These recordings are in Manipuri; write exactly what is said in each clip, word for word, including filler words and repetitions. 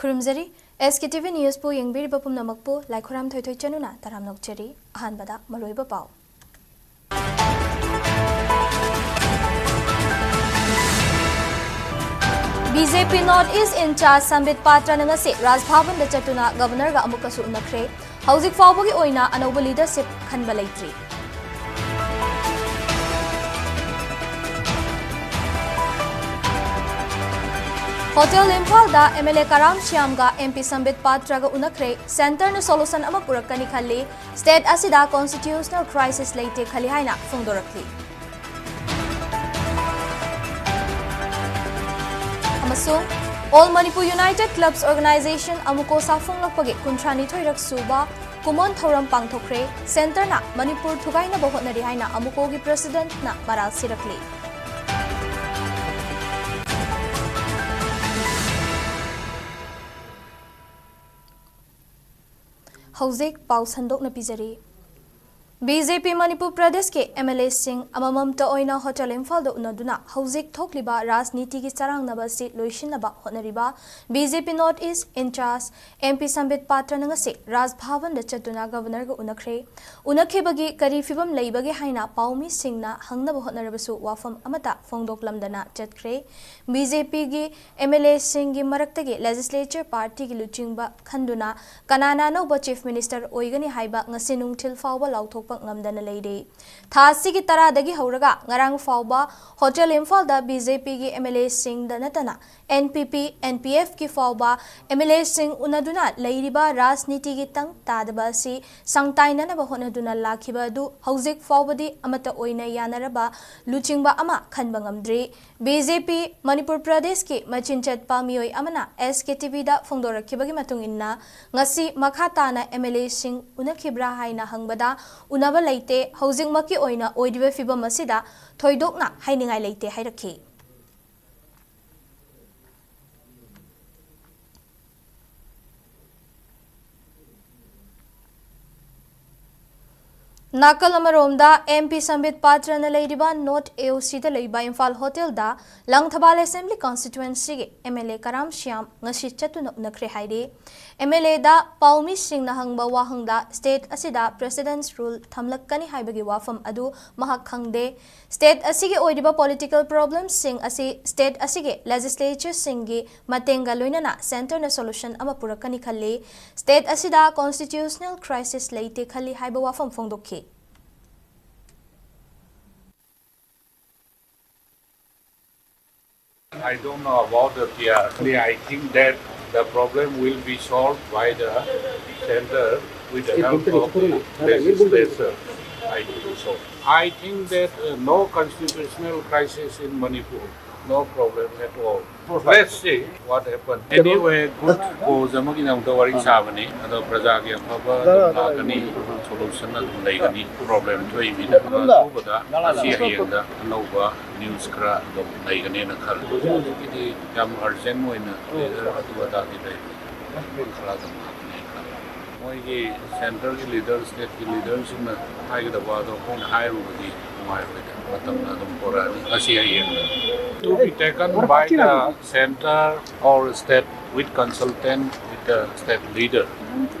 ꯈꯨꯔꯨꯝꯖꯔꯤ꯫ ꯑꯦꯁ ꯀꯦ ꯇꯤ ꯚꯤ ꯅ꯭ꯌꯨꯁꯄꯨ ꯌꯦꯡꯕꯤꯔꯤꯕ ꯄꯨꯝꯅꯃꯛꯄꯨ ꯂꯥꯏꯈꯨꯔꯥꯝ ꯊꯣꯏꯊꯣꯏ ꯆꯅꯨꯅ ꯇꯔꯥꯝꯅ ꯑꯣꯛꯆꯔꯤ꯫ ꯑꯍꯥꯟꯕꯗ ꯃꯔꯨꯑꯣꯏꯕ ꯄꯥꯎ꯫ B J P North East in charge Sambit ꯄꯥꯇ꯭ꯔꯅ ꯉꯁꯤ ꯔꯥꯖ ꯚꯕꯟꯗ ꯆꯠꯇꯨꯅ ꯒꯕꯔꯅꯔꯒ ꯑꯃꯨꯛꯀꯁꯨ ꯎꯅꯈ꯭ꯔꯦ꯫ ꯍꯧꯖꯤꯛ ꯐꯥꯎꯕꯒꯤ ꯑꯣꯏꯅ ꯑꯅꯧꯕ leadership ꯈꯟꯕ ꯂꯩꯇ꯭ꯔꯤ꯫ ꯍꯣꯇꯦꯜ ꯏꯝꯐꯥꯜꯗ ꯑꯦꯝ ꯑꯦꯜ ꯑꯦ ꯀꯔꯥꯝ ꯁ꯭ꯌꯥꯝꯒ ꯑꯦꯝ ꯄꯤ ꯁꯝꯕꯤꯠ ꯄꯥꯇ꯭ꯔꯒ ꯎꯅꯈ꯭ꯔꯦ꯫ Centreꯅ solution ꯑꯃ ꯄꯨꯔꯛꯀꯅꯤ ꯈꯜꯂꯤ꯫ State ꯑꯁꯤꯗ constitutional crisis ꯂꯩꯇꯦ ꯈꯜꯂꯤ ꯍꯥꯏꯅ ꯐꯣꯡꯗꯣꯔꯛꯂꯤ꯫ ꯑꯃꯁꯨꯡ All Manipur United Clubs Organisation, ꯑꯃꯨꯀꯣ ꯁꯥꯐꯣꯡꯂꯛꯄꯒꯤ ꯀꯨꯟꯊ꯭ꯔꯥ ꯅꯤꯊꯣꯏꯔꯛ ꯁꯨꯕ ꯀꯨꯃꯣꯟ ꯊꯧꯔꯝ ꯄꯥꯡꯊꯣꯛꯈ꯭ꯔꯦ꯫ Centreꯅ ꯃꯅꯤꯄꯨꯔ ꯊꯨꯒꯥꯏꯅꯕ ꯍꯣꯠꯅꯔꯤ ꯍꯥꯏꯅ ꯑꯃꯨꯀꯣꯒꯤ Presidentꯅ ꯃꯔꯥꯜ ꯁꯤꯔꯛꯂꯤ꯫ ꯍꯧꯖꯤꯛ ꯄꯥꯎ ꯁꯟꯗꯣꯛꯅ ꯄꯤꯖꯔꯤ꯫ ꯕꯤ ꯖꯦ ꯄꯤ ꯃꯅꯤꯄꯨꯔ ꯄ꯭ꯔꯗꯦꯁꯀꯤ ꯑꯦꯝ ꯑꯦꯜ ꯑꯦꯁꯤꯡ ꯑꯃꯃꯝꯇ ꯑꯣꯏꯅ ꯍꯣꯇꯦꯜ ꯏꯝꯐꯥꯜꯗ ꯎꯅꯗꯨꯅ ꯍꯧꯖꯤꯛ ꯊꯣꯛꯂꯤꯕ ꯔꯥꯖꯅꯤꯇꯤꯒꯤ ꯆꯔꯥꯡꯅꯕ ꯑꯁꯤ ꯂꯣꯏꯁꯤꯟꯅꯕ ꯍꯣꯠꯅꯔꯤꯕ B J P North East in charge M P Sambit ꯄꯥꯇ꯭ꯔꯅ ꯉꯁꯤ ꯔꯥꯖ ꯚꯕꯟꯗ ꯆꯠꯇꯨꯅ ꯒꯕꯔꯅꯔꯒ ꯎꯅꯈ꯭ꯔꯦ꯫ ꯎꯅꯈꯤꯕꯒꯤ ꯀꯔꯤ ꯐꯤꯕꯝ ꯂꯩꯕꯒꯦ ꯍꯥꯏꯅ ꯄꯥꯎꯃꯤꯁꯤꯡꯅ ꯍꯪꯅꯕ ꯍꯣꯠꯅꯔꯕꯁꯨ ꯋꯥꯐꯝ ꯑꯃꯠꯇ ꯐꯣꯡꯗꯣꯛꯂꯝꯗꯅ ꯆꯠꯈ꯭ꯔꯦ꯫ ꯕꯤ ꯖꯦ ꯄꯤꯒꯤ ꯑꯦꯝ ꯑꯦꯜ ꯑꯦꯁꯤꯡꯒꯤ ꯃꯔꯛꯇꯒꯤ Legislature Partyꯒꯤ ꯂꯨꯆꯤꯡꯕ ꯈꯟꯗꯨꯅ ꯀꯅꯥꯅ ꯑꯅꯧꯕ Chief Minister ꯑꯣꯏꯒꯅꯤ ꯍꯥꯏꯕ ꯉꯁꯤ ꯅꯨꯡꯊꯤꯜ ꯐꯥꯎꯕ ꯂꯥꯎꯊꯣꯛꯄ ꯉꯝꯗꯅ ꯂꯩꯔꯤ꯫ ꯊꯥ ꯑꯁꯤꯒꯤ ꯇꯔꯥꯗꯒꯤ ꯍꯧꯔꯒ ꯉꯔꯥꯡ ꯐꯥꯎꯕ ꯍꯣꯇꯦꯜ ꯏꯝꯐꯥꯜꯗ ꯕꯤ ꯖꯦ ꯄꯤꯒꯤ ꯑꯦꯝ ꯑꯦꯜ ꯑꯦꯁꯤꯡꯗ ꯅꯠꯇꯅ ꯑꯦꯟ ꯄꯤ ꯄꯤ, ꯑꯦꯟ ꯄꯤ ꯑꯦꯐꯀꯤ ꯐꯥꯎꯕ ꯑꯦꯝ ꯑꯦꯜ ꯑꯦꯁꯤꯡ ꯎꯅꯗꯨꯅ ꯂꯩꯔꯤꯕ ꯔꯥꯖꯅꯤꯇꯤꯒꯤ ꯇꯪ ꯇꯥꯗꯕ ꯑꯁꯤ ꯁꯥꯡꯇꯥꯏꯅꯅꯕ ꯍꯣꯠꯅꯗꯨꯅ ꯂꯥꯛꯈꯤꯕ ꯑꯗꯨ ꯍꯧꯖꯤꯛ ꯐꯥꯎꯕꯗꯤ ꯑꯃꯠꯇ ꯑꯣꯏꯅ ꯌꯥꯅꯔꯕ ꯂꯨꯆꯤꯡꯕ ꯑꯃ ꯈꯟꯕ ꯉꯝꯗ꯭ꯔꯤ꯫ ꯕꯤ ꯖꯦ ꯄꯤ ꯃꯅꯤꯄꯨꯔ ꯄ꯭ꯔꯗꯦꯁꯀꯤ ꯃꯆꯤꯟ ꯆꯠꯄ ꯃꯤꯑꯣꯏ ꯑꯃꯅ ꯑꯦꯁ ꯀꯦ ꯇꯤ ꯚꯤꯗ ꯐꯣꯡꯗꯣꯔꯛꯈꯤꯕꯒꯤ ꯃꯇꯨꯡ ꯏꯟꯅ, ꯉꯁꯤ ꯃꯈꯥ ꯇꯥꯅ ꯑꯦꯝ ꯑꯦꯜ ꯑꯦꯁꯤꯡ ꯎꯅꯈꯤꯕ꯭ꯔꯥ ꯍꯥꯏꯅ ꯍꯪꯕꯗ, ꯎꯅꯕ ꯂꯩꯇꯦ, ꯍꯧꯖꯤꯛꯃꯛꯀꯤ ꯑꯣꯏꯅ ꯑꯣꯏꯔꯤꯕ ꯐꯤꯕꯝ ꯑꯁꯤꯗ ꯊꯣꯏꯗꯣꯛꯅ ꯍꯥꯏꯅꯤꯡꯉꯥꯏ ꯂꯩꯇꯦ ꯍꯥꯏꯔꯛꯈꯤ꯫ ꯅꯥꯀꯜ ꯑꯃꯔꯣꯝꯗ, ꯑꯦꯝ ꯄꯤ ꯁꯝꯕꯤꯠ ꯄꯥꯇ꯭ꯔꯅ ꯂꯩꯔꯤꯕ ꯅꯣꯔꯠ ꯑꯦ ꯑꯣ ꯁꯤꯗ ꯂꯩꯕ ꯏꯝꯐꯥꯜ ꯍꯣꯇꯦꯜꯗ ꯂꯪꯊꯕꯥꯜ ꯑꯦꯁꯦꯝꯕ꯭ꯂꯤ ꯀꯟꯁꯇꯤꯇ꯭ꯋꯦꯟꯁꯤꯒꯤ M L A Karam Shyam ꯉꯁꯤ ꯆꯠꯇꯨꯅ ꯎꯅꯈ꯭ꯔꯦ ꯍꯥꯏꯔꯤ꯫ ꯑꯦꯝ ꯑꯦꯜ ꯑꯦꯗ ꯄꯥꯎꯃꯤꯁꯤꯡꯅ ꯍꯪꯕ ꯋꯥꯍꯪꯗ ꯁ꯭ꯇꯦꯠ ꯑꯁꯤꯗ ꯄ꯭ꯔꯦꯁꯤꯗꯦꯟꯠꯁ ꯔꯨꯜ ꯊꯝꯂꯛꯀꯅꯤ ꯍꯥꯏꯕꯒꯤ ꯋꯥꯐꯝ ꯑꯗꯨ ꯃꯍꯥꯛ ꯈꯪꯗꯦ꯫ ꯁ꯭ꯇꯦꯠ ꯑꯁꯤꯒꯤ ꯑꯣꯏꯔꯤꯕ ꯄꯣꯂꯤꯇꯤꯀꯦꯜ ꯄ꯭ꯔꯣꯕ꯭ꯂꯦꯝꯁꯤꯡ ꯑꯁꯤ ꯁ꯭ꯇꯦꯠ ꯑꯁꯤꯒꯤ ꯂꯦꯖꯤꯁꯂꯦꯆꯔꯁꯤꯡꯒꯤ ꯃꯇꯦꯡꯒ ꯂꯣꯏꯅꯅ ꯁꯦꯟꯇꯔꯅ ꯁꯣꯂꯨꯁꯟ ꯑꯃ ꯄꯨꯔꯛꯀꯅꯤ ꯈꯜꯂꯤ꯫ ꯁ꯭ꯇꯦꯠ ꯑꯁꯤꯗ ꯀꯣꯟꯁꯇꯤꯇ꯭ꯌꯨꯁꯅꯦꯜ ꯀ꯭ꯔꯥꯏꯁꯤꯁ ꯂꯩꯇꯦ ꯈꯜꯂꯤ ꯍꯥꯏꯕ ꯋꯥꯐꯝ ꯐꯣꯡꯗꯣꯛꯈꯤ꯫ I don't know about the P R. Only I think that the problem will be solved by the center with the help of the legislature. I think so. I think that uh, no constitutional crisis in Manipur, no problem at all. Let's see what happens. Anyway, good cause ꯑꯃꯒꯤꯗꯃꯛꯇ ꯋꯥꯔꯤ ꯁꯥꯕꯅꯤ꯫ ꯑꯗꯣ ꯄ꯭ꯔꯖꯥꯒꯤ ꯑꯐꯕ ꯑꯗꯨꯝ ꯂꯥꯛꯀꯅꯤ, ꯁꯣꯂꯨꯁꯟ ꯑꯗꯨꯝ ꯂꯩꯒꯅꯤ꯫ ꯄ꯭ꯔꯣꯕ꯭ꯂꯦꯝ ꯊꯣꯛꯏ ꯃꯤꯅ ꯑꯊꯨꯕꯗ ꯉꯁꯤ ꯍꯌꯦꯡꯗ ꯑꯅꯧꯕ ꯅ꯭ꯌꯨꯁ ꯈꯔ ꯑꯗꯨꯝ ꯂꯩꯒꯅꯦꯅ ꯈꯜꯂꯤ꯫ ꯍꯧꯖꯤꯛ ꯍꯧꯖꯤꯛꯀꯤꯗꯤ ꯌꯥꯝ ꯑꯔꯖꯦꯟ ꯑꯣꯏꯅ ꯂꯤꯗꯔ ꯑꯗꯨ ꯑꯗꯥꯗꯤ ꯂꯩꯔꯤ꯫ ꯈꯔ ꯑꯗꯨꯝ ꯂꯥꯛꯀꯅꯤ ꯈꯜꯂꯤ꯫ ꯃꯣꯏꯒꯤ ꯁꯦꯟꯇꯔꯒꯤ ꯂꯤꯗꯔ, ꯁ꯭ꯇꯦꯠꯀꯤ ꯂꯤꯗꯔꯁꯤꯡꯅ ꯍꯥꯏꯒꯗꯕ ꯑꯗꯣ ꯑꯩꯈꯣꯏꯅ ꯍꯥꯏꯔꯨꯕꯗꯤ ꯅꯨꯡꯉꯥꯏꯔꯣꯏꯗ꯫ ꯃꯇꯝꯅ ꯑꯗꯨꯝ ꯄꯣꯔꯛꯑꯅꯤ꯫ ꯉꯁꯤ ꯍꯌꯦꯡ to be taken by the center or state with consultant with the state leader.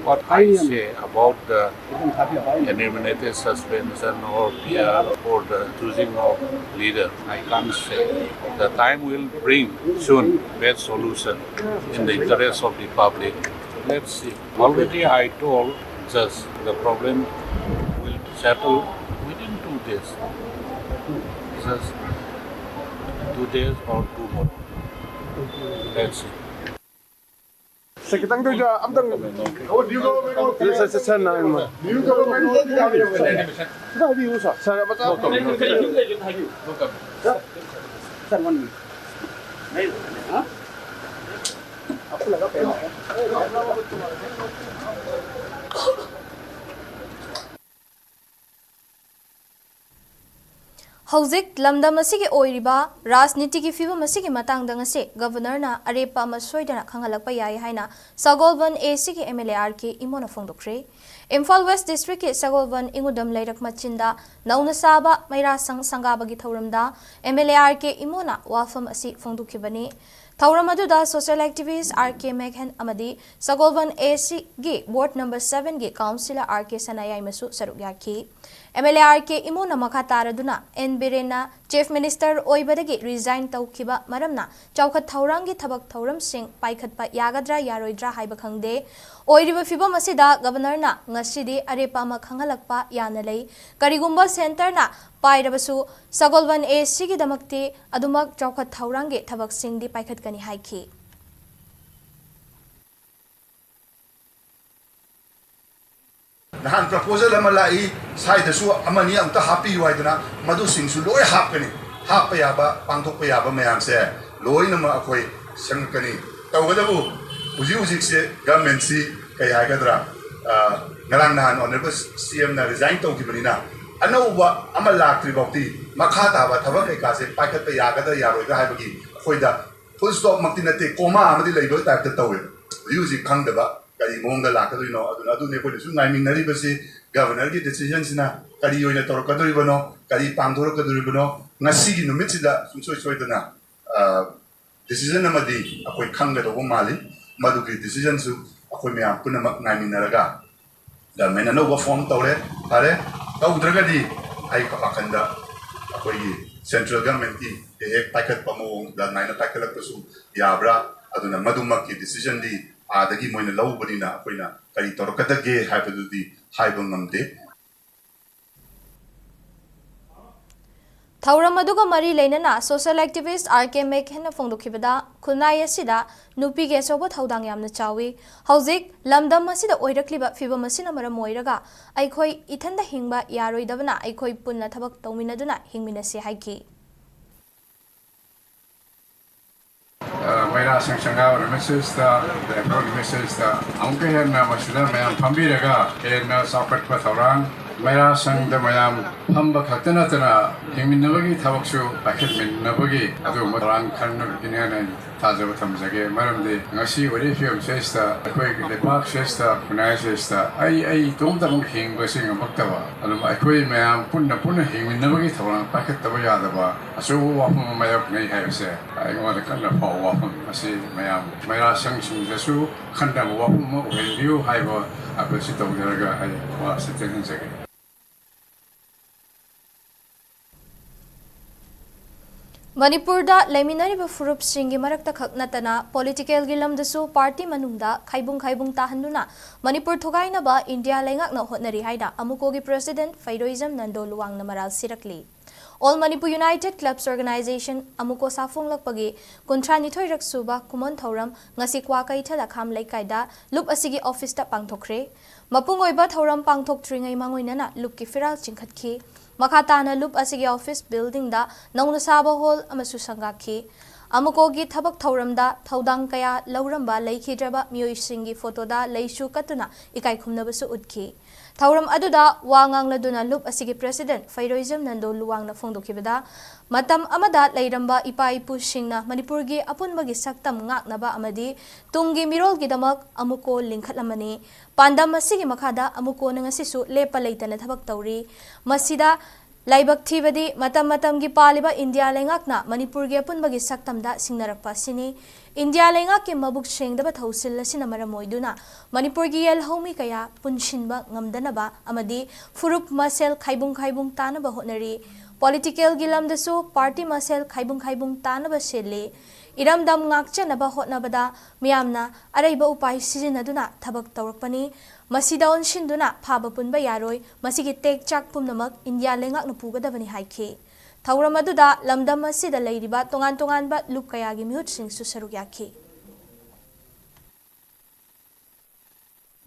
What I say about the eliminated suspension or P R or the choosing of leader, I can't say. The time will bring soon best solution in the interest of the public. Let's see. Already I told just the problem will settle within two days. Just two days or two more. Let's see. ꯁꯦ, ꯈꯤꯇꯪ ꯊꯣꯏꯗ ꯑꯝꯇꯪ ꯁꯦ, ꯁꯦ, ꯁꯦ, ꯁꯦ, ꯅꯥꯏ ꯑꯃ꯫ ꯈꯤꯇꯪ ꯍꯥꯏꯕꯤꯌꯨ, ꯁꯥꯔ꯫ ꯁꯥꯔ, ꯃꯆꯥ꯫ ꯁꯥꯔ, one minute꯫ ꯍꯧꯖꯤꯛ ꯂꯝꯗꯝ ꯑꯁꯤꯒꯤ ꯑꯣꯏꯔꯤꯕ ꯔꯥꯖꯅꯤꯇꯤꯒꯤ ꯐꯤꯕꯝ ꯑꯁꯤꯒꯤ ꯃꯇꯥꯡꯗ ꯉꯁꯤ ꯒꯕꯔꯅꯔꯅ ꯑꯔꯦꯞꯄ ꯑꯃ ꯁꯣꯏꯗꯅ ꯈꯪꯍꯜꯂꯛꯄ ꯌꯥꯏ ꯍꯥꯏꯅ ꯁꯒꯣꯜꯕꯟ ꯑꯦ ꯁꯤꯒꯤ M L A R K ꯏꯃꯣꯅ ꯐꯣꯡꯗꯣꯛꯈ꯭ꯔꯦ꯫ ꯏꯝꯐꯥꯜ ꯋꯦꯁ ꯗꯤꯁꯇ꯭ꯔꯤꯛꯀꯤ ꯁꯒꯣꯜꯕꯟ ꯏꯉꯨꯗꯝ ꯂꯩꯔꯛ ꯃꯆꯤꯟꯗ ꯅꯧꯅ ꯁꯥꯕ ꯃꯩꯔꯥ ꯁꯪ ꯁꯪꯒꯥꯕꯒꯤ ꯊꯧꯔꯝꯗ M L A R K ꯏꯃꯣꯅ ꯋꯥꯐꯝ ꯑꯁꯤ ꯐꯣꯡꯗꯣꯛꯈꯤꯕꯅꯤ꯫ ꯊꯧꯔꯝ ꯑꯗꯨꯗ ꯁꯣꯁꯤꯌꯦꯜ ꯑꯦꯛꯇꯤꯚꯤꯁ꯭ꯠ ꯑꯥꯔ ꯀꯦ ꯃꯦꯘꯟ ꯑꯃꯗꯤ ꯁꯒꯣꯜꯕꯟ ꯑꯦ ꯁꯤꯒꯤ ꯋꯥꯔꯗ ꯅꯝꯕꯔ ꯁꯚꯦꯟꯒꯤ ꯀꯥꯎꯟꯁꯤꯂꯔ ꯑꯥꯔ ꯀꯦ ꯁꯅꯥꯌꯥꯏꯃꯁꯨ ꯁꯔꯨꯛ ꯌꯥꯈꯤ꯫ M L A R K ꯏꯃꯣꯅ ꯃꯈꯥ ꯇꯥꯔꯗꯨꯅ ꯑꯦꯟ ꯕꯤꯔꯦꯟꯅ ꯆꯤꯐ ꯃꯤꯅꯤꯁꯇꯔ ꯑꯣꯏꯕꯗꯒꯤ ꯔꯤꯖꯥꯏꯟ ꯇꯧꯈꯤꯕ ꯃꯔꯝꯅ ꯆꯥꯎꯈꯠ ꯊꯧꯔꯥꯡꯒꯤ ꯊꯕꯛ ꯊꯧꯔꯝꯁꯤꯡ ꯄꯥꯏꯈꯠꯄ ꯌꯥꯒꯗ꯭ꯔꯥ ꯌꯥꯔꯣꯏꯗ꯭ꯔꯥ ꯍꯥꯏꯕ ꯈꯪꯗꯦ꯫ ꯑꯣꯏꯔꯤꯕ ꯐꯤꯕꯝ ꯑꯁꯤꯗ ꯒꯕꯔꯅꯔꯅ ꯉꯁꯤꯗꯤ ꯑꯔꯦꯞꯄ ꯑꯃ ꯈꯪꯍꯜꯂꯛꯄ ꯌꯥꯅ ꯂꯩ꯫ ꯀꯔꯤꯒꯨꯝꯕ ꯁꯦꯟꯇꯔꯅ ꯄꯥꯏꯔꯕꯁꯨ ꯁꯒꯣꯜꯕꯟ ꯑꯦ ꯁꯤꯒꯤꯗꯃꯛꯇꯤ ꯑꯗꯨꯃꯛ ꯆꯥꯎꯈꯠ ꯊꯧꯔꯥꯡꯒꯤ ꯊꯕꯛꯁꯤꯡꯗꯤ ꯄꯥꯏꯈꯠꯀꯅꯤ ꯍꯥꯏꯈꯤ꯫ ꯅꯍꯥꯟ ꯄ꯭ꯔꯄꯣꯖꯦꯜ ꯑꯃ ꯂꯥꯛꯏ, ꯁ꯭ꯋꯥꯏꯗꯁꯨ ꯑꯃꯅꯤ ꯑꯝꯇ ꯍꯥꯞꯄꯤꯌꯨ ꯍꯥꯏꯗꯅ, ꯃꯗꯨꯁꯤꯡꯁꯨ ꯂꯣꯏ ꯍꯥꯞꯀꯅꯤ꯫ ꯍꯥꯞꯄ ꯌꯥꯕ, ꯄꯥꯡꯊꯣꯛꯄ ꯌꯥꯕ ꯃꯌꯥꯝꯁꯦ ꯂꯣꯏꯅꯃꯛ ꯑꯩꯈꯣꯏ ꯁꯦꯝꯒꯠꯀꯅꯤ꯫ ꯇꯧꯕꯇꯕꯨ ꯍꯧꯖꯤꯛ ꯍꯧꯖꯤꯛꯁꯦ ꯒꯃꯦꯟꯁꯤ ꯀꯩ ꯍꯥꯏꯒꯗ꯭ꯔꯥ, ꯑ, ꯉꯔꯥꯡ ꯅꯍꯥꯟ ꯑꯣꯅꯔꯦꯕꯜ ꯁꯤ ꯑꯦꯝꯅ ꯔꯤꯖꯥꯏꯟ ꯇꯧꯈꯤꯕꯅꯤꯅ, ꯑꯅꯧꯕ ꯑꯃ ꯂꯥꯛꯇ꯭ꯔꯤ ꯐꯥꯎꯗꯤ ꯃꯈꯥ ꯇꯥꯕ ꯊꯕꯛ ꯀꯩꯀꯥꯁꯦ ꯄꯥꯏꯈꯠꯄ ꯌꯥꯒꯗ꯭ꯔꯥ ꯌꯥꯔꯣꯏꯗ꯭ꯔꯥ ꯍꯥꯏꯕꯒꯤ ꯑꯩꯈꯣꯏꯗ ꯐꯨꯜ ꯁ꯭ꯇꯣꯞ ꯃꯛꯇꯤ ꯅꯠꯇꯦ, ꯀꯣꯃꯥ ꯑꯃꯗꯤ ꯂꯩꯕ ꯇꯥꯏꯞꯇ ꯇꯧꯋꯦ꯫ ꯍꯧꯖꯤꯛ ꯍꯧꯖꯤꯛ ꯈꯪꯗꯕ ꯀꯔꯤ ꯃꯑꯣꯡꯗ ꯂꯥꯛꯀꯗꯣꯏꯅꯣ, ꯑꯗꯨꯅ ꯑꯗꯨꯅꯤ ꯑꯩꯈꯣꯏꯅꯁꯨ ꯉꯥꯏꯃꯤꯟꯅꯔꯤꯕꯁꯤ꯫ ꯒꯕꯔꯅꯔꯒꯤ ꯗꯤꯁꯤꯖꯟꯁꯤꯅ ꯀꯔꯤ ꯑꯣꯏꯅ ꯇꯧꯔꯛꯀꯗꯣꯔꯤꯕꯅꯣ, ꯀꯔꯤ ꯄꯥꯡꯊꯣꯔꯛꯀꯗꯣꯔꯤꯕꯅꯣ, ꯉꯁꯤꯒꯤ ꯅꯨꯃꯤꯠꯁꯤꯗ ꯁꯨꯡꯁꯣꯏ ꯁꯣꯏꯗꯅ, ꯑ, ꯗꯤꯁꯤꯖꯟ ꯑꯃꯗꯤ ꯑꯩꯈꯣꯏ ꯈꯪꯒꯗꯧꯕ ꯃꯥꯜꯂꯤ꯫ ꯃꯗꯨꯒꯤ ꯗꯤꯁꯤꯖꯟꯁꯨ ꯑꯩꯈꯣꯏ ꯃꯌꯥꯝ ꯄꯨꯝꯅꯃꯛ ꯉꯥꯏꯃꯤꯟꯅꯔꯒ ꯒꯃꯦꯟ ꯑꯅꯧꯕ ꯐꯣꯔꯝ ꯇꯧꯔꯦ, ꯐꯔꯦ꯫ ꯇꯧꯗ꯭ꯔꯒꯗꯤ ꯑꯩ ꯋꯥꯈꯜꯗ ꯑꯩꯈꯣꯏꯒꯤ ꯁꯦꯟꯇ꯭ꯔꯦꯜ ꯒꯃꯦꯟꯀꯤ ꯍꯦꯛ ꯍꯦꯛ ꯄꯥꯏꯈꯠꯄ ꯃꯑꯣꯡꯗ ꯑꯗꯨꯃꯥꯏꯅ ꯄꯥꯏꯈꯠꯂꯛꯄꯁꯨ ꯌꯥꯕ꯭ꯔꯥ? ꯑꯗꯨꯅ ꯃꯗꯨꯃꯛꯀꯤ ꯗꯤꯁꯤꯖꯟꯗꯤ ꯑꯥꯗꯒꯤ ꯃꯣꯏꯅ ꯂꯧꯕꯅꯤꯅ ꯑꯩꯈꯣꯏꯅ ꯀꯔꯤ ꯇꯧꯔꯛꯀꯗꯒꯦ ꯍꯥꯏꯕꯗꯨꯗꯤ ꯍꯥꯏꯕ ꯉꯝꯗꯦ꯫ ꯊꯧꯔꯝ ꯑꯗꯨꯒ ꯃꯔꯤ ꯂꯩꯅꯅ ꯁꯣꯁꯤꯌꯦꯜ ꯑꯦꯛꯇꯤꯚꯤꯁ꯭ꯠ ꯑꯥꯔ ꯀꯦ ꯃꯦꯛꯍꯦꯟꯅ ꯐꯣꯡꯗꯣꯛꯈꯤꯕꯗ, ꯈꯨꯟꯅꯥꯏ ꯑꯁꯤꯗ ꯅꯨꯄꯤꯒꯤ ꯑꯆꯧꯕ ꯊꯧꯗꯥꯡ ꯌꯥꯝꯅ ꯆꯥꯎꯏ꯫ ꯍꯧꯖꯤꯛ ꯂꯝꯗꯝ ꯑꯁꯤꯗ ꯑꯣꯏꯔꯛꯂꯤꯕ ꯐꯤꯕꯝ ꯑꯁꯤꯅ ꯃꯔꯝ ꯑꯣꯏꯔꯒ ꯑꯩꯈꯣꯏ ꯏꯊꯟꯗ ꯍꯤꯡꯕ ꯌꯥꯔꯣꯏꯗꯕꯅ ꯑꯩꯈꯣꯏ ꯄꯨꯟꯅ ꯊꯕꯛ ꯇꯧꯃꯤꯟꯅꯗꯨꯅ ꯍꯤꯡꯃꯤꯟꯅꯁꯤ ꯍꯥꯏꯈꯤ꯫ ꯑ, ꯃꯩꯔꯥ ꯁꯪ ꯁꯪꯒꯥꯕ ꯅꯨꯃꯤꯠꯁꯤꯗ, ꯂꯩꯕꯥꯛ ꯅꯨꯃꯤꯠꯁꯤꯗ ꯑꯃꯨꯛꯀ ꯍꯦꯟꯅ ꯃꯁꯤꯗ ꯃꯌꯥꯝ ꯐꯝꯕꯤꯔꯒ ꯍꯦꯟꯅ ꯆꯥꯎꯈꯠꯄ ꯊꯧꯔꯥꯡ ꯃꯩꯔꯥ ꯁꯪꯗ ꯃꯌꯥꯝ ꯐꯝꯕ ꯈꯛꯇ ꯅꯠꯇꯅ ꯍꯤꯡꯃꯤꯟꯅꯕꯒꯤ ꯊꯕꯛꯁꯨ ꯄꯥꯏꯈꯠꯃꯤꯟꯅꯕꯒꯤ ꯑꯗꯨꯒꯨꯝꯕ ꯊꯧꯔꯥꯡ ꯈꯟꯅꯕꯒꯤꯅꯦ ꯍꯥꯏꯅ ꯑꯩ ꯊꯥꯖꯕ ꯊꯝꯖꯒꯦ꯫ ꯃꯔꯝꯗꯤ ꯉꯁꯤ ꯑꯣꯏꯔꯤꯕ ꯐꯤꯕꯝꯁꯤꯗ ꯑꯩꯈꯣꯏꯒꯤ ꯂꯩꯕꯥꯛꯁꯤꯗ, ꯈꯨꯟꯅꯥꯏꯁꯤꯗ ꯑꯩ, ꯑꯩ ꯏꯇꯣꯝꯇꯃꯛ ꯍꯤꯡꯕꯁꯤ ꯉꯝꯃꯛꯇꯕ, ꯑꯗꯨꯝ ꯑꯩꯈꯣꯏ ꯃꯌꯥꯝ ꯄꯨꯟꯅ ꯄꯨꯟꯅ ꯍꯤꯡꯃꯤꯟꯅꯕꯒꯤ ꯊꯧꯔꯥꯡ ꯄꯥꯏꯈꯠꯇꯕ ꯌꯥꯗꯕ ꯑꯆꯧꯕ ꯋꯥꯐꯝ ꯑꯃ ꯃꯥꯌꯣꯛꯅꯩ ꯍꯥꯏꯕꯁꯦ ꯑꯩꯉꯣꯟꯗ ꯀꯟꯅ ꯐꯥꯎꯕ ꯋꯥꯐꯝ꯫ ꯃꯁꯤ ꯃꯌꯥꯝ ꯃꯩꯔꯥ ꯁꯪꯁꯤꯡꯗꯁꯨ ꯈꯟꯅꯕ ꯋꯥꯐꯝ ꯑꯃ ꯑꯣꯏꯍꯟꯕꯤꯌꯨ ꯍꯥꯏꯕ ꯑꯩꯈꯣꯏ ꯁꯤ ꯇꯧꯖꯔꯒ ꯑꯩ ꯋꯥꯁꯤ ꯇꯦꯟꯖꯒꯦ꯫ ꯃꯅꯤꯄꯨꯔꯗ ꯂꯩꯃꯤꯟꯅꯔꯤꯕ ꯐꯨꯔꯨꯞꯁꯤꯡꯒꯤ ꯃꯔꯛꯇ ꯈꯛ ꯅꯠꯇꯅ ꯄꯣꯂꯤꯇꯤꯀꯦꯜꯒꯤ ꯂꯝꯗꯁꯨ ꯄꯥꯔꯇꯤ ꯃꯅꯨꯡꯗ ꯈꯥꯏꯕꯨꯡ ꯈꯥꯏꯕꯨꯡ ꯇꯥꯍꯟꯗꯨꯅ ꯃꯅꯤꯄꯨꯔ ꯊꯨꯒꯥꯏꯅꯕ ꯏꯟꯗꯤꯌꯥ ꯂꯩꯉꯥꯛꯅ ꯍꯣꯠꯅꯔꯤ ꯍꯥꯏꯅ ꯑꯃꯨꯀꯣꯒꯤ ꯄ꯭ꯔꯁꯤꯗꯦꯟꯠ ꯐꯩꯔꯣꯏꯖꯝ ꯅꯟꯗꯣ ꯂꯨꯋꯥꯡꯅ ꯃꯔꯥꯜ ꯁꯤꯔꯛꯂꯤ꯫ All Manipur United Clubs Organization, ꯑꯃꯨꯀꯣ ꯁꯥꯐꯣꯡꯂꯛꯄꯒꯤ ꯀꯨꯟꯊ꯭ꯔꯥ ꯅꯤꯊꯣꯏꯔꯛ ꯁꯨꯕ ꯀꯨꯃꯣꯟ ꯊꯧꯔꯝ ꯉꯁꯤ ꯀ꯭ꯋꯥꯀꯩꯊꯦꯜ ꯑꯈꯥꯝ ꯂꯩꯀꯥꯏꯗ ꯂꯨꯞ ꯑꯁꯤꯒꯤ ꯑꯣꯐꯤꯁꯇ ꯄꯥꯡꯊꯣꯛꯈ꯭ꯔꯦ꯫ ꯃꯄꯨꯡ ꯑꯣꯏꯕ ꯊꯧꯔꯝ ꯄꯥꯡꯊꯣꯛꯇ꯭ꯔꯤꯉꯩ ꯃꯥꯡꯑꯣꯏꯅꯅ ꯂꯨꯞꯀꯤ ꯐꯤꯔꯥꯜ ꯆꯤꯡꯈꯠꯈꯤ꯫ ꯃꯈꯥ ꯇꯥꯅ ꯂꯨꯞ ꯑꯁꯤꯒꯤ ꯑꯣꯐꯤꯁ ꯕꯤꯜꯗꯤꯡꯗ ꯅꯧꯅ ꯁꯥꯕ ꯍꯣꯜ ꯑꯃꯁꯨ ꯁꯪꯒꯥꯈꯤ꯫ ꯑꯃꯨꯀꯣꯒꯤ ꯊꯕꯛ ꯊꯧꯔꯝꯗ ꯊꯧꯗꯥꯡ ꯀꯌꯥ ꯂꯧꯔꯝꯕ ꯂꯩꯈꯤꯗ꯭ꯔꯕ ꯃꯤꯑꯣꯏꯁꯤꯡꯒꯤ ꯐꯣꯇꯣꯗ ꯂꯩꯁꯨ ꯀꯠꯇꯨꯅ ꯏꯀꯥꯏ ꯈꯨꯝꯅꯕꯁꯨ ꯎꯠꯈꯤ꯫ ꯊꯧꯔꯝ ꯑꯗꯨꯗ ꯋꯥ ꯉꯥꯡꯂꯗꯨꯅ ꯂꯨꯞ ꯑꯁꯤꯒꯤ ꯄ꯭ꯔꯁꯤꯗꯦꯟꯠ ꯐꯩꯔꯣꯏꯖꯝ ꯅꯟꯗꯣ ꯂꯨꯋꯥꯡꯅ ꯐꯣꯡꯗꯣꯛꯈꯤꯕꯗ, ꯃꯇꯝ ꯑꯃꯗ ꯂꯩꯔꯝꯕ ꯏꯄꯥ ꯏꯄꯨꯁꯤꯡꯅ ꯃꯅꯤꯄꯨꯔꯒꯤ ꯑꯄꯨꯟꯕꯒꯤ ꯁꯛꯇꯝ ꯉꯥꯛꯅꯕ ꯑꯃꯗꯤ ꯇꯨꯡꯒꯤ ꯃꯤꯔꯣꯜꯒꯤꯗꯃꯛ ꯑꯃꯨꯀꯣ ꯂꯤꯡꯈꯠꯂꯝꯃꯅꯤ꯫ ꯄꯥꯟꯗꯝ ꯑꯁꯤꯒꯤ ꯃꯈꯥꯗ ꯑꯃꯨꯀꯣꯅ ꯉꯁꯤꯁꯨ ꯂꯦꯞꯄ ꯂꯩꯇꯅ ꯊꯕꯛ ꯇꯧꯔꯤ꯫ ꯃꯁꯤꯗ ꯂꯥꯏꯕꯛ ꯊꯤꯕꯗꯤ ꯃꯇꯝ ꯃꯇꯝꯒꯤ ꯄꯥꯜꯂꯤꯕ ꯏꯟꯗꯤꯌꯥ ꯂꯩꯉꯥꯛꯅ ꯃꯅꯤꯄꯨꯔꯒꯤ ꯑꯄꯨꯟꯕꯒꯤ ꯁꯛꯇꯝꯗ ꯁꯤꯡꯅꯔꯛꯄ ꯑꯁꯤꯅꯤ꯫ ꯏꯟꯗꯤꯌꯥ ꯂꯩꯉꯥꯛꯀꯤ ꯃꯕꯨꯛ ꯁꯦꯡꯗꯕ ꯊꯧꯁꯤꯜ ꯑꯁꯤꯅ ꯃꯔꯝ ꯑꯣꯏꯗꯨꯅ ꯃꯅꯤꯄꯨꯔꯒꯤ ꯌꯦꯜꯍꯧꯃꯤ ꯀꯌꯥ ꯄꯨꯟꯁꯤꯟꯕ ꯉꯝꯗꯅꯕ ꯑꯃꯗꯤ ꯐꯨꯔꯨꯞ ꯃꯁꯦꯜ ꯈꯥꯏꯕꯨꯡ ꯈꯥꯏꯕꯨꯡ ꯇꯥꯅꯕ ꯍꯣꯠꯅꯔꯤ꯫ ꯄꯣꯂꯤꯇꯤꯀꯦꯜꯒꯤ ꯂꯝꯗꯁꯨ ꯄꯥꯔꯇꯤ ꯃꯁꯦꯜ ꯈꯥꯏꯕꯨꯡ ꯈꯥꯏꯕꯨꯡ ꯇꯥꯅꯕ ꯁꯤꯜꯂꯤ꯫ ꯏꯔꯝꯗꯝ ꯉꯥꯛꯆꯅꯕ ꯍꯣꯠꯅꯕꯗ ꯃꯤꯌꯥꯝꯅ ꯑꯔꯩꯕ ꯎꯄꯥꯏ ꯁꯤꯖꯤꯟꯅꯗꯨꯅ ꯊꯕꯛ ꯇꯧꯔꯛꯄꯅꯤ꯫ ꯃꯁꯤꯗ ꯑꯣꯟꯁꯤꯟꯗꯨꯅ ꯐꯥꯕ ꯄꯨꯟꯕ ꯌꯥꯔꯣꯏ꯫ ꯃꯁꯤꯒꯤ ꯇꯦꯛ ꯆꯥꯛ ꯄꯨꯝꯅꯃꯛ ꯏꯟꯗꯤꯌꯥ ꯂꯩꯉꯥꯛꯅ ꯄꯨꯒꯗꯕꯅꯤ ꯍꯥꯏꯈꯤ꯫ ꯊꯧꯔꯝ ꯑꯗꯨꯗ ꯂꯝꯗꯝ ꯑꯁꯤꯗ ꯂꯩꯔꯤꯕ ꯇꯣꯉꯥꯟ ꯇꯣꯉꯥꯟꯕ ꯂꯨꯞ ꯀꯌꯥꯒꯤ ꯃꯤꯍꯨꯠꯁꯤꯡꯁꯨ ꯁꯔꯨꯛ ꯌꯥꯈꯤ꯫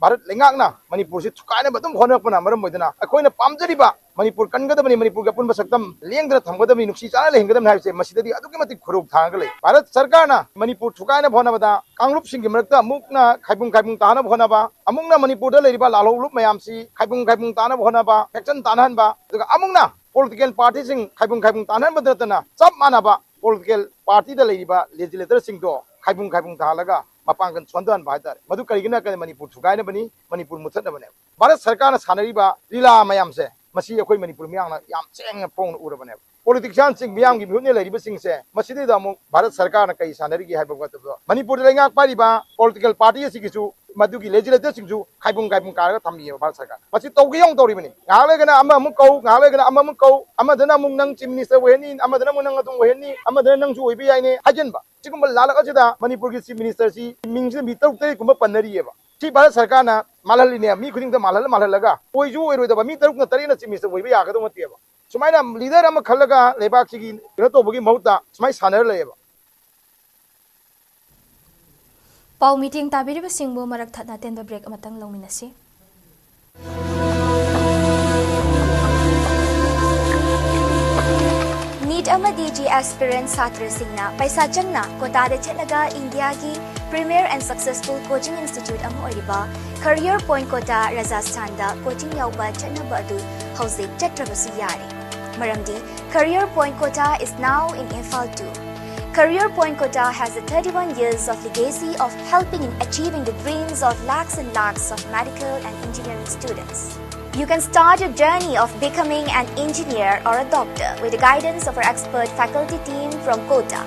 ꯚꯥꯔꯠ ꯂꯩꯉꯥꯛꯅ ꯃꯅꯤꯄꯨꯔꯁꯤ ꯊꯨꯒꯥꯏꯅꯕ ꯑꯗꯨꯝ ꯍꯣꯠꯅꯔꯛꯄꯅ ꯃꯔꯝ ꯑꯣꯏꯗꯨꯅ ꯑꯩꯈꯣꯏꯅ ꯄꯥꯝꯖꯔꯤꯕ ꯃꯅꯤꯄꯨꯔ ꯀꯟꯒꯗꯕꯅꯤ, ꯃꯅꯤꯄꯨꯔꯒꯤ ꯑꯄꯨꯟꯕ ꯁꯛꯇꯝ ꯂꯦꯡꯗꯅ ꯊꯝꯒꯗꯕꯅꯤ, ꯅꯨꯡꯁꯤ ꯆꯥꯟꯅꯅ ꯂꯩꯍꯟꯒꯗꯕꯅꯤ ꯍꯥꯏꯕꯁꯦ ꯃꯁꯤꯗꯗꯤ ꯑꯗꯨꯛꯀꯤ ꯃꯇꯤꯛ ꯈꯨꯔꯧ ꯊꯥꯡꯉꯒ ꯂꯩ꯫ ꯚꯥꯔꯠ ꯁꯔꯀꯥꯔꯅ ꯃꯅꯤꯄꯨꯔ ꯊꯨꯒꯥꯏꯅꯕ ꯍꯣꯠꯅꯕꯗ ꯀꯥꯡꯂꯨꯞꯁꯤꯡꯒꯤ ꯃꯔꯛꯇ ꯑꯃꯨꯛꯅ ꯈꯥꯏꯕꯨꯡ ꯈꯥꯏꯕꯨꯡ ꯇꯥꯅꯕ ꯍꯣꯠꯅꯕ, ꯑꯃꯨꯛꯅ ꯃꯅꯤꯄꯨꯔꯗ ꯂꯩꯔꯤꯕ ꯂꯥꯜꯍꯧ ꯂꯨꯞ ꯃꯌꯥꯝꯁꯤ ꯈꯥꯏꯕꯨꯡ ꯈꯥꯏꯕꯨꯡ ꯇꯥꯅꯕ ꯍꯣꯠꯅꯕ, faction ꯇꯥꯅꯍꯟꯕ, ꯑꯗꯨꯒ ꯑꯃꯨꯛꯅ political party ꯁꯤꯡ ꯈꯥꯏꯕꯨꯡ ꯈꯥꯏꯕꯨꯡ ꯇꯥꯅꯍꯟꯕꯗ ꯅꯠꯇꯅ ꯆꯞ ꯃꯥꯟꯅꯕ political party ꯗ ꯂꯩꯔꯤꯕ legislator ꯁꯤꯡꯗꯣ ꯈꯥꯏꯕꯨꯡ ꯈꯥꯏꯕꯨꯡ ꯇꯥꯍꯜꯂꯒ ꯃꯄꯥꯡꯒꯜ ꯁꯣꯟꯊꯍꯟꯕ ꯍꯥꯏꯇꯥꯔꯦ꯫ ꯃꯗꯨ ꯀꯔꯤꯒꯤꯅꯣ ꯍꯥꯏꯔꯀꯥꯟꯗ ꯃꯅꯤꯄꯨꯔ ꯊꯨꯒꯥꯏꯅꯕꯅꯤ, ꯃꯅꯤꯄꯨꯔ ꯃꯨꯠꯊꯠꯅꯕꯅꯦꯕ꯫ ꯚꯥꯔꯠ ꯁꯔꯀꯥꯔꯅ ꯁꯥꯟꯅꯔꯤꯕ ꯂꯤꯂꯥ ꯃꯌꯥꯝꯁꯦ ꯃꯁꯤ ꯑꯩꯈꯣꯏ ꯃꯅꯤꯄꯨꯔ ꯃꯤꯌꯥꯝꯅ ꯌꯥꯝ ꯁꯦꯡꯅ ꯐꯣꯡꯅ ꯎꯔꯕꯅꯦꯕ꯫ Politician ꯁꯤꯡ, ꯃꯤꯌꯥꯝꯒꯤ ꯃꯤꯍꯨꯠꯅ ꯂꯩꯔꯤꯕꯁꯤꯡꯁꯦ, ꯃꯁꯤꯗꯩꯗ ꯑꯃꯨꯛ ꯚꯥꯔꯠ ꯁꯔꯀꯥꯔꯅ ꯀꯔꯤ ꯁꯥꯟꯅꯔꯤꯒꯦ ꯍꯥꯏꯕ ꯅꯠꯇꯕꯗ, ꯃꯅꯤꯄꯨꯔꯗ ꯂꯩꯉꯥꯛ ꯄꯥꯏꯔꯤꯕ political party ꯑꯁꯤꯒꯤꯁꯨ, ꯃꯗꯨꯒꯤ legislator ꯁꯤꯡꯁꯨ ꯈꯥꯏꯕꯨꯡ ꯈꯥꯏꯕꯨꯡ ꯀꯥꯔꯒ ꯊꯝꯃꯤꯑꯕ ꯚꯥꯔꯠ ꯁꯔꯀꯥꯔ꯫ ꯃꯁꯤ ꯇꯧꯒꯦ ꯌꯥꯎꯅ ꯇꯧꯔꯤꯕꯅꯤ꯫ ꯉꯥꯏꯍꯥꯛ ꯂꯩꯔꯒꯅ ꯑꯃ ꯑꯃꯨꯛ ꯀꯧ, ꯉꯥꯏꯍꯥꯛ ꯂꯩꯔꯒꯅ ꯑꯃ ꯑꯃꯨꯛ ꯀꯧ, ꯑꯃꯗꯅ ꯑꯃꯨꯛ ꯅꯪ chief minister ꯑꯣꯏꯍꯟꯅꯤ, ꯑꯃꯗꯅ ꯑꯃꯨꯛ ꯅꯪ ꯑꯗꯨꯝ ꯑꯣꯏꯍꯟꯅꯤ, ꯑꯃꯗꯅ ꯅꯪꯁꯨ ꯑꯣꯏꯕ ꯌꯥꯏꯅꯦ ꯍꯥꯏꯖꯤꯟꯕ꯫ ꯁꯤꯒꯨꯝꯕ ꯂꯥꯜꯂꯛ ꯑꯁꯤꯗ ꯃꯅꯤꯄꯨꯔꯒꯤ chief minister ꯁꯤ ꯃꯤꯡꯁꯤꯗ ꯃꯤ ꯇꯔꯨꯛ ꯇꯔꯦꯠ ꯀꯨꯝꯕ ꯄꯟꯅꯔꯤꯑꯕ꯫ ꯁꯤ ꯚꯥꯔꯠ ꯁꯔꯀꯥꯔꯅ ꯃꯥꯜꯍꯜꯂꯤꯅꯦ, ꯃꯤ ꯈꯨꯗꯤꯡꯗ ꯃꯥꯜꯍꯜꯂ ꯃꯥꯜꯍꯜꯂꯒ ꯑꯣꯏꯁꯨ ꯑꯣꯏꯔꯣꯏꯗꯕ ꯃꯤ ꯇꯔꯨꯛꯅ ꯇꯔꯦꯠꯅ chief minister ꯑꯣꯏꯕ ꯌꯥꯒꯗꯧ ꯅꯠꯇꯦꯕ꯫ ꯁꯨꯃꯥꯏꯅ leader ꯑꯃ ꯈꯜꯂꯒ ꯂꯩꯕꯥꯛꯁꯤꯒꯤ ꯀꯩꯅꯣ ꯇꯧꯕꯒꯤ ꯃꯍꯨꯠꯇ ꯁꯨꯃꯥꯏꯅ ꯁꯥꯟꯅꯔ ꯂꯩꯌꯦꯕ꯫ ꯄꯥꯎ ꯃꯤꯇꯤꯡ ꯇꯥꯕꯤꯔꯤꯕꯁꯤꯡꯕꯨ ꯃꯔꯛ ꯊꯠꯅ ꯑꯇꯦꯟꯕ break ꯑꯃꯇꯪ ꯂꯧꯃꯤꯟꯅꯁꯤ꯫ ꯅꯤꯠ ꯑꯃꯗꯤ ꯖꯤ ꯑꯦꯁꯄꯤꯔꯦꯟ ꯁꯥꯇ꯭ꯔꯁꯤꯡꯅ ꯄꯩꯁꯥ ꯆꯪꯅ ꯀꯣꯇꯥꯗ ꯆꯠꯂꯒ ꯏꯟꯗꯤꯌꯥꯒꯤ premier and successful coaching institute ꯑꯃ ꯑꯣꯏꯔꯤꯕ Career Point Kota ꯔꯥꯖꯁꯊꯥꯟꯗ coaching ꯌꯥꯎꯕ ꯆꯠꯅꯕ ꯑꯗꯨ ꯍꯧꯖꯤꯛ ꯆꯠꯇ꯭ꯔꯕꯁꯨ ꯌꯥꯔꯦ꯫ ꯃꯔꯝꯗꯤ Career Point Kota is now in Imphal too. Career Point Kota has a thirty-one years of legacy of helping in achieving the dreams of lakhs and lakhs of medical and engineering students. You can start your journey of becoming an engineer or a doctor with the guidance of our expert faculty team from Kota.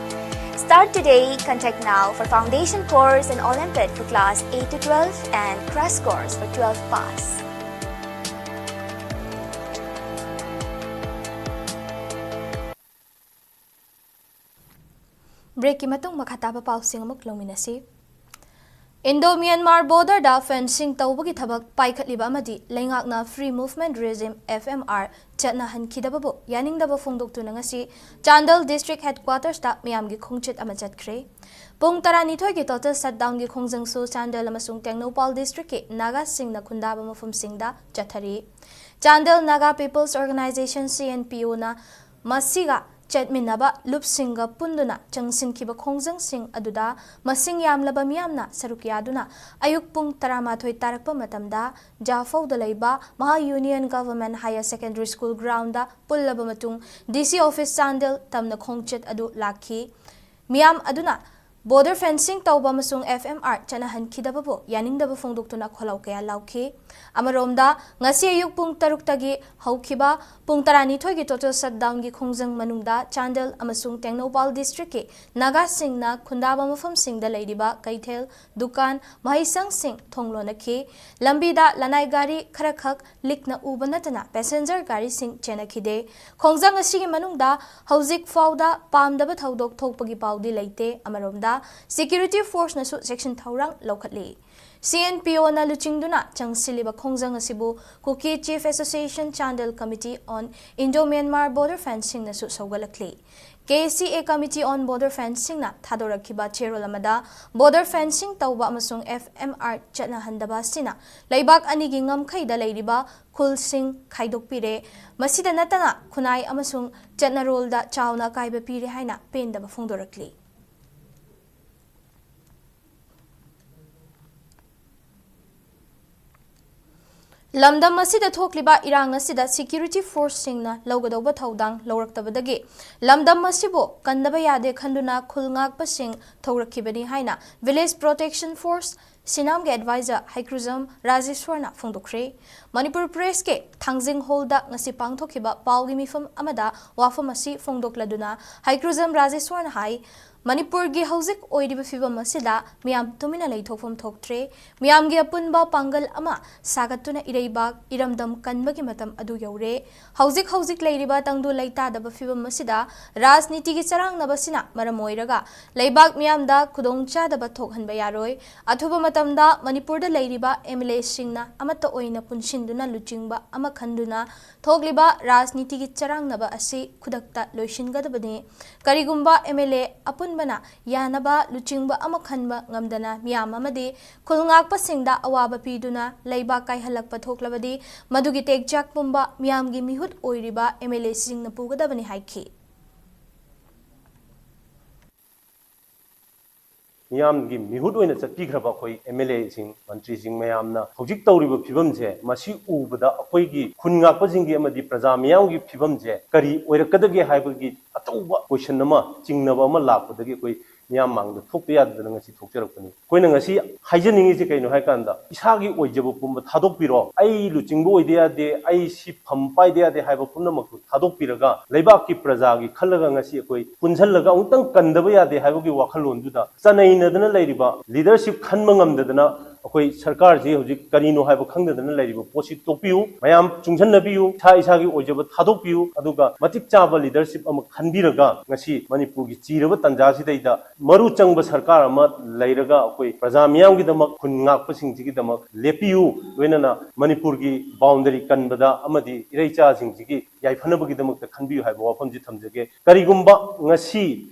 Start today, contact now for foundation course and Olympiad for class eight to twelve and crash course for twelve pass. Break ꯀꯤ ꯃꯇꯨꯡ ꯃꯈꯥ ꯇꯥꯕ ꯄꯥꯎꯁꯤꯡ ꯑꯃꯨꯛ ꯂꯧꯃꯤꯟꯅꯁꯤ꯫ Indo Myanmar border ꯗ fencing ꯇꯧꯕꯒꯤ ꯊꯕꯛ ꯄꯥꯏꯈꯠꯂꯤꯕ ꯑꯃꯗꯤ ꯂꯩꯉꯥꯛꯅ Free Movement Regime, F M R, ꯆꯠꯅꯍꯟꯈꯤꯗꯕꯕꯨ ꯌꯥꯅꯤꯡꯗꯕ ꯐꯣꯡꯗꯣꯛꯇꯨꯅ ꯉꯁꯤ ꯆꯥꯟꯗꯦꯜ district headquarters ꯇ ꯃꯤꯌꯥꯝꯒꯤ ꯈꯣꯡꯆꯠ ꯑꯃ ꯆꯠꯈ꯭ꯔꯦ꯫ ꯄꯨꯡ ꯇꯔꯥꯅꯤꯊꯣꯏꯒꯤ total shutdownꯒꯤ ꯈꯣꯡꯖꯪꯁꯨ ꯆꯥꯟꯗꯦꯜ ꯑꯃꯁꯨꯡ ꯇꯦꯡꯅꯧꯄꯥꯜ districtꯀꯤ ꯅꯥꯒꯥꯁꯤꯡꯅ ꯈꯨꯟꯗꯥꯕ ꯃꯐꯝꯁꯤꯡꯗ ꯆꯠꯊꯔꯤ꯫ Chandel Naga People's Organisation, C N P Oꯅ ꯃꯁꯤꯒ ꯆꯠꯃꯤꯟꯅꯕ ꯂꯨꯞꯁꯤꯡꯒ ꯄꯨꯟꯗꯨꯅ ꯆꯪꯁꯤꯟꯈꯤꯕ ꯈꯣꯡꯖꯪꯁꯤꯡ ꯑꯗꯨꯗ ꯃꯁꯤꯡ ꯌꯥꯝꯂꯕ ꯃꯤꯌꯥꯝꯅ ꯁꯔꯨꯛ ꯌꯥꯗꯨꯅ ꯑꯌꯨꯛ ꯄꯨꯡ ꯇꯔꯥꯃꯥꯊꯣꯏ ꯇꯥꯔꯛꯄ ꯃꯇꯝꯗ ꯖꯥꯐꯧꯗ ꯂꯩꯕ Maha Union Government Higher Secondary School groundꯗ ꯄꯨꯜꯂꯕ ꯃꯇꯨꯡ D C office ꯆꯥꯟꯗꯦꯜ ꯇꯝꯅ ꯈꯣꯡꯆꯠ ꯑꯗꯨ ꯂꯥꯛꯈꯤ꯫ ꯃꯤꯌꯥꯝ ꯑꯗꯨꯅ border fencing ꯇꯧꯕ ꯑꯃꯁꯨꯡ F M R ꯆꯠꯅꯍꯟꯈꯤꯗꯕꯕꯨ ꯌꯥꯅꯤꯡꯗꯕ ꯐꯣꯡꯗꯣꯛꯇꯨꯅ ꯈꯣꯜꯂꯥꯎ ꯀꯌꯥ ꯂꯥꯎꯈꯤ꯫ ꯑꯃꯔꯣꯝꯗ, ꯉꯁꯤ ꯑꯌꯨꯛ ꯄꯨꯡ ꯇꯔꯨꯛꯇꯒꯤ ꯍꯧꯈꯤꯕ ꯄꯨꯡ ꯇꯔꯥꯅꯤꯊꯣꯏꯒꯤ total shutdownꯒꯤ ꯈꯣꯡꯖꯪ ꯃꯅꯨꯡꯗ ꯆꯥꯟꯗꯦꯜ ꯑꯃꯁꯨꯡ ꯇꯦꯡꯅꯧꯄꯥꯜ districtꯀꯤ ꯅꯥꯒꯥꯁꯤꯡꯅ ꯈꯨꯟꯗꯥꯕ ꯃꯐꯝꯁꯤꯡꯗ ꯂꯩꯔꯤꯕ ꯀꯩꯊꯦꯜ, ꯗꯨꯀꯥꯟ, ꯃꯍꯩꯁꯪꯁꯤꯡ ꯊꯣꯡ ꯂꯣꯟꯅꯈꯤ꯫ ꯂꯝꯕꯤꯗ ꯂꯅꯥꯏ ꯒꯥꯔꯤ ꯈꯔꯈꯛ ꯂꯤꯛꯅ ꯎꯕ ꯅꯠꯇꯅ passenger ꯒꯥꯔꯤꯁꯤꯡ ꯆꯦꯟꯅꯈꯤꯗꯦ꯫ ꯈꯣꯡꯖꯪ ꯑꯁꯤꯒꯤ ꯃꯅꯨꯡꯗ ꯍꯧꯖꯤꯛ ꯐꯥꯎꯗ ꯄꯥꯝꯗꯕ ꯊꯧꯗꯣꯛ ꯊꯣꯛꯄꯒꯤ ꯄꯥꯎꯗꯤ ꯂꯩꯇꯦ꯫ ꯑꯃꯔꯣꯝꯗ, security forceꯅꯁꯨ ꯆꯦꯛꯁꯤꯟ ꯊꯧꯔꯥꯡ ꯂꯧꯈꯠꯂꯤ꯫ C N P Oꯅ ꯂꯨꯆꯤꯡꯗꯨꯅ ꯆꯪꯁꯤꯜꯂꯤꯕ ꯈꯣꯡꯖꯪ ꯑꯁꯤꯕꯨ Kuki Chief Association Chandel Committee on Indo-Myanmar Border Fencingꯅꯁꯨ ꯁꯧꯒꯠꯂꯛꯂꯤ꯫ K C A Committee on Border Fencingꯅ ꯊꯥꯗꯣꯔꯛꯈꯤꯕ ꯆꯦꯔꯣꯜ ꯑꯃꯗ, border fencing ꯇꯧꯕ ꯑꯃꯁꯨꯡ F M R ꯆꯠꯅꯍꯟꯗꯕ ꯑꯁꯤꯅ ꯂꯩꯕꯥꯛ ꯑꯅꯤꯒꯤ ꯉꯝꯈꯩꯗ ꯂꯩꯔꯤꯕ ꯈꯨꯜꯁꯤꯡ ꯈꯥꯏꯗꯣꯛꯄꯤꯔꯦ꯫ ꯃꯁꯤꯗ ꯅꯠꯇꯅ ꯈꯨꯟꯅꯥꯏ ꯑꯃꯁꯨꯡ ꯆꯠꯅꯔꯣꯜꯗ ꯆꯥꯎꯅ ꯑꯀꯥꯏꯕ ꯄꯤꯔꯦ ꯍꯥꯏꯅ ꯄꯦꯟꯗꯕ ꯐꯣꯡꯗꯣꯔꯛꯂꯤ꯫ ꯂꯝꯗꯝ ꯑꯁꯤꯗ ꯊꯣꯛꯂꯤꯕ ꯏꯔꯥꯡ ꯑꯁꯤꯗ security forceꯁꯤꯡꯅ ꯂꯧꯒꯗꯧꯕ ꯊꯧꯗꯥꯡ ꯂꯧꯔꯛꯇꯕꯗꯒꯤ ꯂꯝꯗꯝ ꯑꯁꯤꯕꯨ ꯀꯟꯗꯕ ꯌꯥꯗꯦ ꯈꯟꯗꯨꯅ ꯈꯨꯜ ꯉꯥꯛꯄꯁꯤꯡ ꯊꯧꯔꯛꯈꯤꯕꯅꯤ ꯍꯥꯏꯅ Village Protection Force ꯁꯤꯅꯥꯝꯒꯤ advisor ꯍꯩꯀ꯭ꯔꯨꯖꯝ ꯔꯥꯖꯦꯁ꯭ꯋꯔꯅ ꯐꯣꯡꯗꯣꯛꯈ꯭ꯔꯦ꯫ ꯃꯅꯤꯄꯨꯔ Pressꯀꯤ ꯊꯥꯡꯖꯤꯡ ꯍꯣꯜꯗ ꯉꯁꯤ ꯄꯥꯡꯊꯣꯛꯈꯤꯕ ꯄꯥꯎꯒꯤ ꯃꯤꯐꯝ ꯑꯃꯗ ꯋꯥꯐꯝ ꯑꯁꯤ ꯐꯣꯡꯗꯣꯛꯂꯗꯨꯅ ꯍꯩꯀ꯭ꯔꯨꯖꯝ ꯔꯥꯖꯦꯁ꯭ꯋꯔꯅ ꯍꯥꯏ, ꯃꯅꯤꯄꯨꯔꯒꯤ ꯍꯧꯖꯤꯛ ꯑꯣꯏꯔꯤꯕ ꯐꯤꯕꯝ ꯑꯁꯤꯗ ꯃꯤꯌꯥꯝ ꯇꯨꯃꯤꯟꯅ ꯂꯩꯊꯣꯛꯐꯝ ꯊꯣꯛꯇ꯭ꯔꯦ꯫ ꯃꯤꯌꯥꯝꯒꯤ ꯑꯄꯨꯟꯕ ꯄꯥꯡꯒꯜ ꯑꯃ ꯁꯥꯒꯠꯇꯨꯅ ꯏꯔꯩꯕꯥꯛ, ꯏꯔꯝꯗꯝ ꯀꯟꯕꯒꯤ ꯃꯇꯝ ꯑꯗꯨ ꯌꯧꯔꯦ꯫ ꯍꯧꯖꯤꯛ ꯍꯧꯖꯤꯛ ꯂꯩꯔꯤꯕ ꯇꯪꯗꯨ ꯂꯩꯇꯥꯗꯕ ꯐꯤꯕꯝ ꯑꯁꯤꯗ ꯔꯥꯖꯅꯤꯇꯤꯒꯤ ꯆꯔꯥꯡꯅꯕꯁꯤꯅ ꯃꯔꯝ ꯑꯣꯏꯔꯒ ꯂꯩꯕꯥꯛ ꯃꯤꯌꯥꯝꯗ ꯈꯨꯗꯣꯡꯆꯥꯗꯕ ꯊꯣꯛꯍꯟꯕ ꯌꯥꯔꯣꯏ꯫ ꯑꯊꯨꯕ ꯃꯇꯝꯗ ꯃꯅꯤꯄꯨꯔꯗ ꯂꯩꯔꯤꯕ M L Aꯁꯤꯡꯅ ꯑꯃꯠꯇ ꯑꯣꯏꯅ ꯄꯨꯟꯁꯤꯟꯗꯨꯅ ꯂꯨꯆꯤꯡꯕ ꯑꯃ ꯈꯟꯗꯨꯅ ꯊꯣꯛꯂꯤꯕ ꯔꯥꯖꯅꯤꯇꯤꯒꯤ ꯆꯔꯥꯡꯅꯕ ꯑꯁꯤ ꯈꯨꯗꯛꯇ ꯂꯣꯏꯁꯤꯟꯒꯗꯕꯅꯤ꯫ ꯀꯔꯤꯒꯨꯝꯕ M L A ꯑꯄꯨꯟꯕ ꯕꯅ ꯌꯥꯅꯕ ꯂꯨꯆꯤꯡꯕ ꯑꯃ ꯈꯟꯕ ꯉꯝꯗꯅ ꯃꯤꯌꯥꯝ ꯑꯃꯗꯤ ꯈꯨꯜ ꯉꯥꯛꯄꯁꯤꯡꯗ ꯑꯋꯥꯕ ꯄꯤꯗꯨꯅ ꯂꯩꯕꯥꯛ ꯀꯥꯏꯍꯜꯂꯛꯄ ꯊꯣꯛꯂꯕꯗꯤ, ꯃꯗꯨꯒꯤ ꯇꯦꯛꯆꯥꯛ ꯄꯨꯝꯕ ꯃꯤꯌꯥꯝꯒꯤ ꯃꯤꯍꯨꯠ ꯑꯣꯏꯔꯤꯕ ꯑꯦꯝ ꯑꯦꯜ ꯑꯦꯁꯤꯡꯅ ꯄꯨꯒꯗꯕꯅꯤ ꯍꯥꯏꯈꯤ꯫ ꯃꯤꯌꯥꯝꯒꯤ ꯃꯤꯍꯨꯠ ꯑꯣꯏꯅ ꯆꯠꯄꯤꯈ꯭ꯔꯕ ꯑꯩꯈꯣꯏ ꯑꯦꯝ ꯑꯦꯜ ꯑꯦꯁꯤꯡ, ꯃꯟꯇ꯭ꯔꯤꯁꯤꯡ ꯃꯌꯥꯝꯅ ꯍꯧꯖꯤꯛ ꯇꯧꯔꯤꯕ ꯐꯤꯕꯝꯁꯦ, ꯃꯁꯤ ꯎꯕꯗ ꯑꯩꯈꯣꯏꯒꯤ ꯈꯨꯟ ꯉꯥꯛꯄꯁꯤꯡꯒꯤ ꯑꯃꯗꯤ ꯄ꯭ꯔꯖꯥ ꯃꯤꯌꯥꯝꯒꯤ ꯐꯤꯕꯝꯁꯦ ꯀꯔꯤ ꯑꯣꯏꯔꯛꯀꯗꯒꯦ ꯍꯥꯏꯕꯒꯤ ꯑꯆꯧꯕ ꯀꯣꯏꯁꯟ ꯑꯃ, ꯆꯤꯡꯅꯕ ꯑꯃ ꯂꯥꯛꯄꯗꯒꯤ ꯑꯩꯈꯣꯏ ꯃꯤꯌꯥꯝ ꯃꯥꯡꯗ ꯊꯣꯛꯇ ꯌꯥꯗꯗꯅ ꯉꯁꯤ ꯊꯣꯛꯆꯔꯛꯄꯅꯤ꯫ ꯑꯩꯈꯣꯏꯅ ꯉꯁꯤ ꯍꯥꯏꯖꯅꯤꯡꯉꯤꯁꯤ ꯀꯩꯅꯣ ꯍꯥꯏ ꯀꯥꯟꯗ, ꯏꯁꯥꯒꯤ ꯑꯣꯏꯖꯕ ꯄꯨꯝꯕ ꯊꯥꯗꯣꯛꯄꯤꯔꯣ, ꯑꯩ ꯂꯨꯆꯤꯡꯕ ꯑꯣꯏꯗ ꯌꯥꯗꯦ, ꯑꯩ ꯁꯤ ꯐꯝ ꯄꯥꯏꯗ ꯌꯥꯗꯦ ꯍꯥꯏꯕ ꯄꯨꯝꯅꯃꯛꯇꯨ ꯊꯥꯗꯣꯛꯄꯤꯔꯒ, ꯂꯩꯕꯥꯛꯀꯤ ꯄ꯭ꯔꯖꯥꯒꯤ ꯈꯜꯂꯒ ꯉꯁꯤ ꯑꯩꯈꯣꯏ ꯄꯨꯟꯁꯤꯜꯂꯒ ꯑꯃꯨꯛꯇꯪ ꯀꯟꯗꯕ ꯌꯥꯗꯦ ꯍꯥꯏꯕꯒꯤ ꯋꯥꯈꯜꯂꯣꯟꯗꯨꯗ ꯆꯅꯩꯅꯗꯅ ꯂꯩꯔꯤꯕ ꯂꯤꯗꯔꯁꯤꯞ ꯈꯟꯕ ꯉꯝꯗꯗꯅ ꯑꯩꯈꯣꯏ ꯁꯔꯀꯥꯔꯁꯤ ꯍꯧꯖꯤꯛ ꯀꯔꯤꯅꯣ ꯍꯥꯏꯕ ꯈꯪꯗꯗꯅ ꯂꯩꯔꯤꯕ ꯄꯣꯠꯁꯤ ꯇꯣꯛꯄꯤꯌꯨ꯫ ꯃꯌꯥꯝ ꯆꯨꯡꯁꯤꯟꯅꯕꯤꯌꯨ꯫ ꯏꯁꯥ ꯏꯁꯥꯒꯤ ꯑꯣꯏꯖꯕ ꯊꯥꯗꯣꯛꯄꯤꯌꯨ꯫ ꯑꯗꯨꯒ ꯃꯇꯤꯛ ꯆꯥꯕ ꯂꯤꯗꯔꯁꯤꯞ ꯑꯃ ꯈꯟꯕꯤꯔꯒ ꯉꯁꯤ ꯃꯅꯤꯄꯨꯔꯒꯤ ꯆꯤꯔꯕ ꯇꯥꯟꯖꯥꯁꯤꯗꯩꯗ ꯃꯔꯨ ꯆꯪꯕ ꯁꯔꯀꯥꯔ ꯑꯃ ꯂꯩꯔꯒ ꯑꯩꯈꯣꯏ ꯄ꯭ꯔꯖꯥ ꯃꯤꯌꯥꯝꯒꯤꯗꯃꯛ, ꯈꯨꯟ ꯉꯥꯛꯄꯁꯤꯡꯁꯤꯒꯤꯗꯃꯛ ꯂꯦꯞꯄꯤꯌꯨ꯫ ꯂꯣꯏꯅꯅ ꯃꯅꯤꯄꯨꯔꯒꯤ ꯕꯥꯎꯟꯗꯔꯤ ꯀꯟꯕꯗ ꯑꯃꯗꯤ ꯏꯔꯩꯆꯥꯁꯤꯡꯁꯤꯒꯤ ꯌꯥꯏꯐꯅꯕꯒꯤꯗꯃꯛꯇ ꯈꯟꯕꯤꯌꯨ ꯍꯥꯏꯕ ꯋꯥꯐꯝꯁꯤ ꯊꯝꯖꯒꯦ꯫ ꯀꯔꯤꯒꯨꯝꯕ ꯉꯁꯤ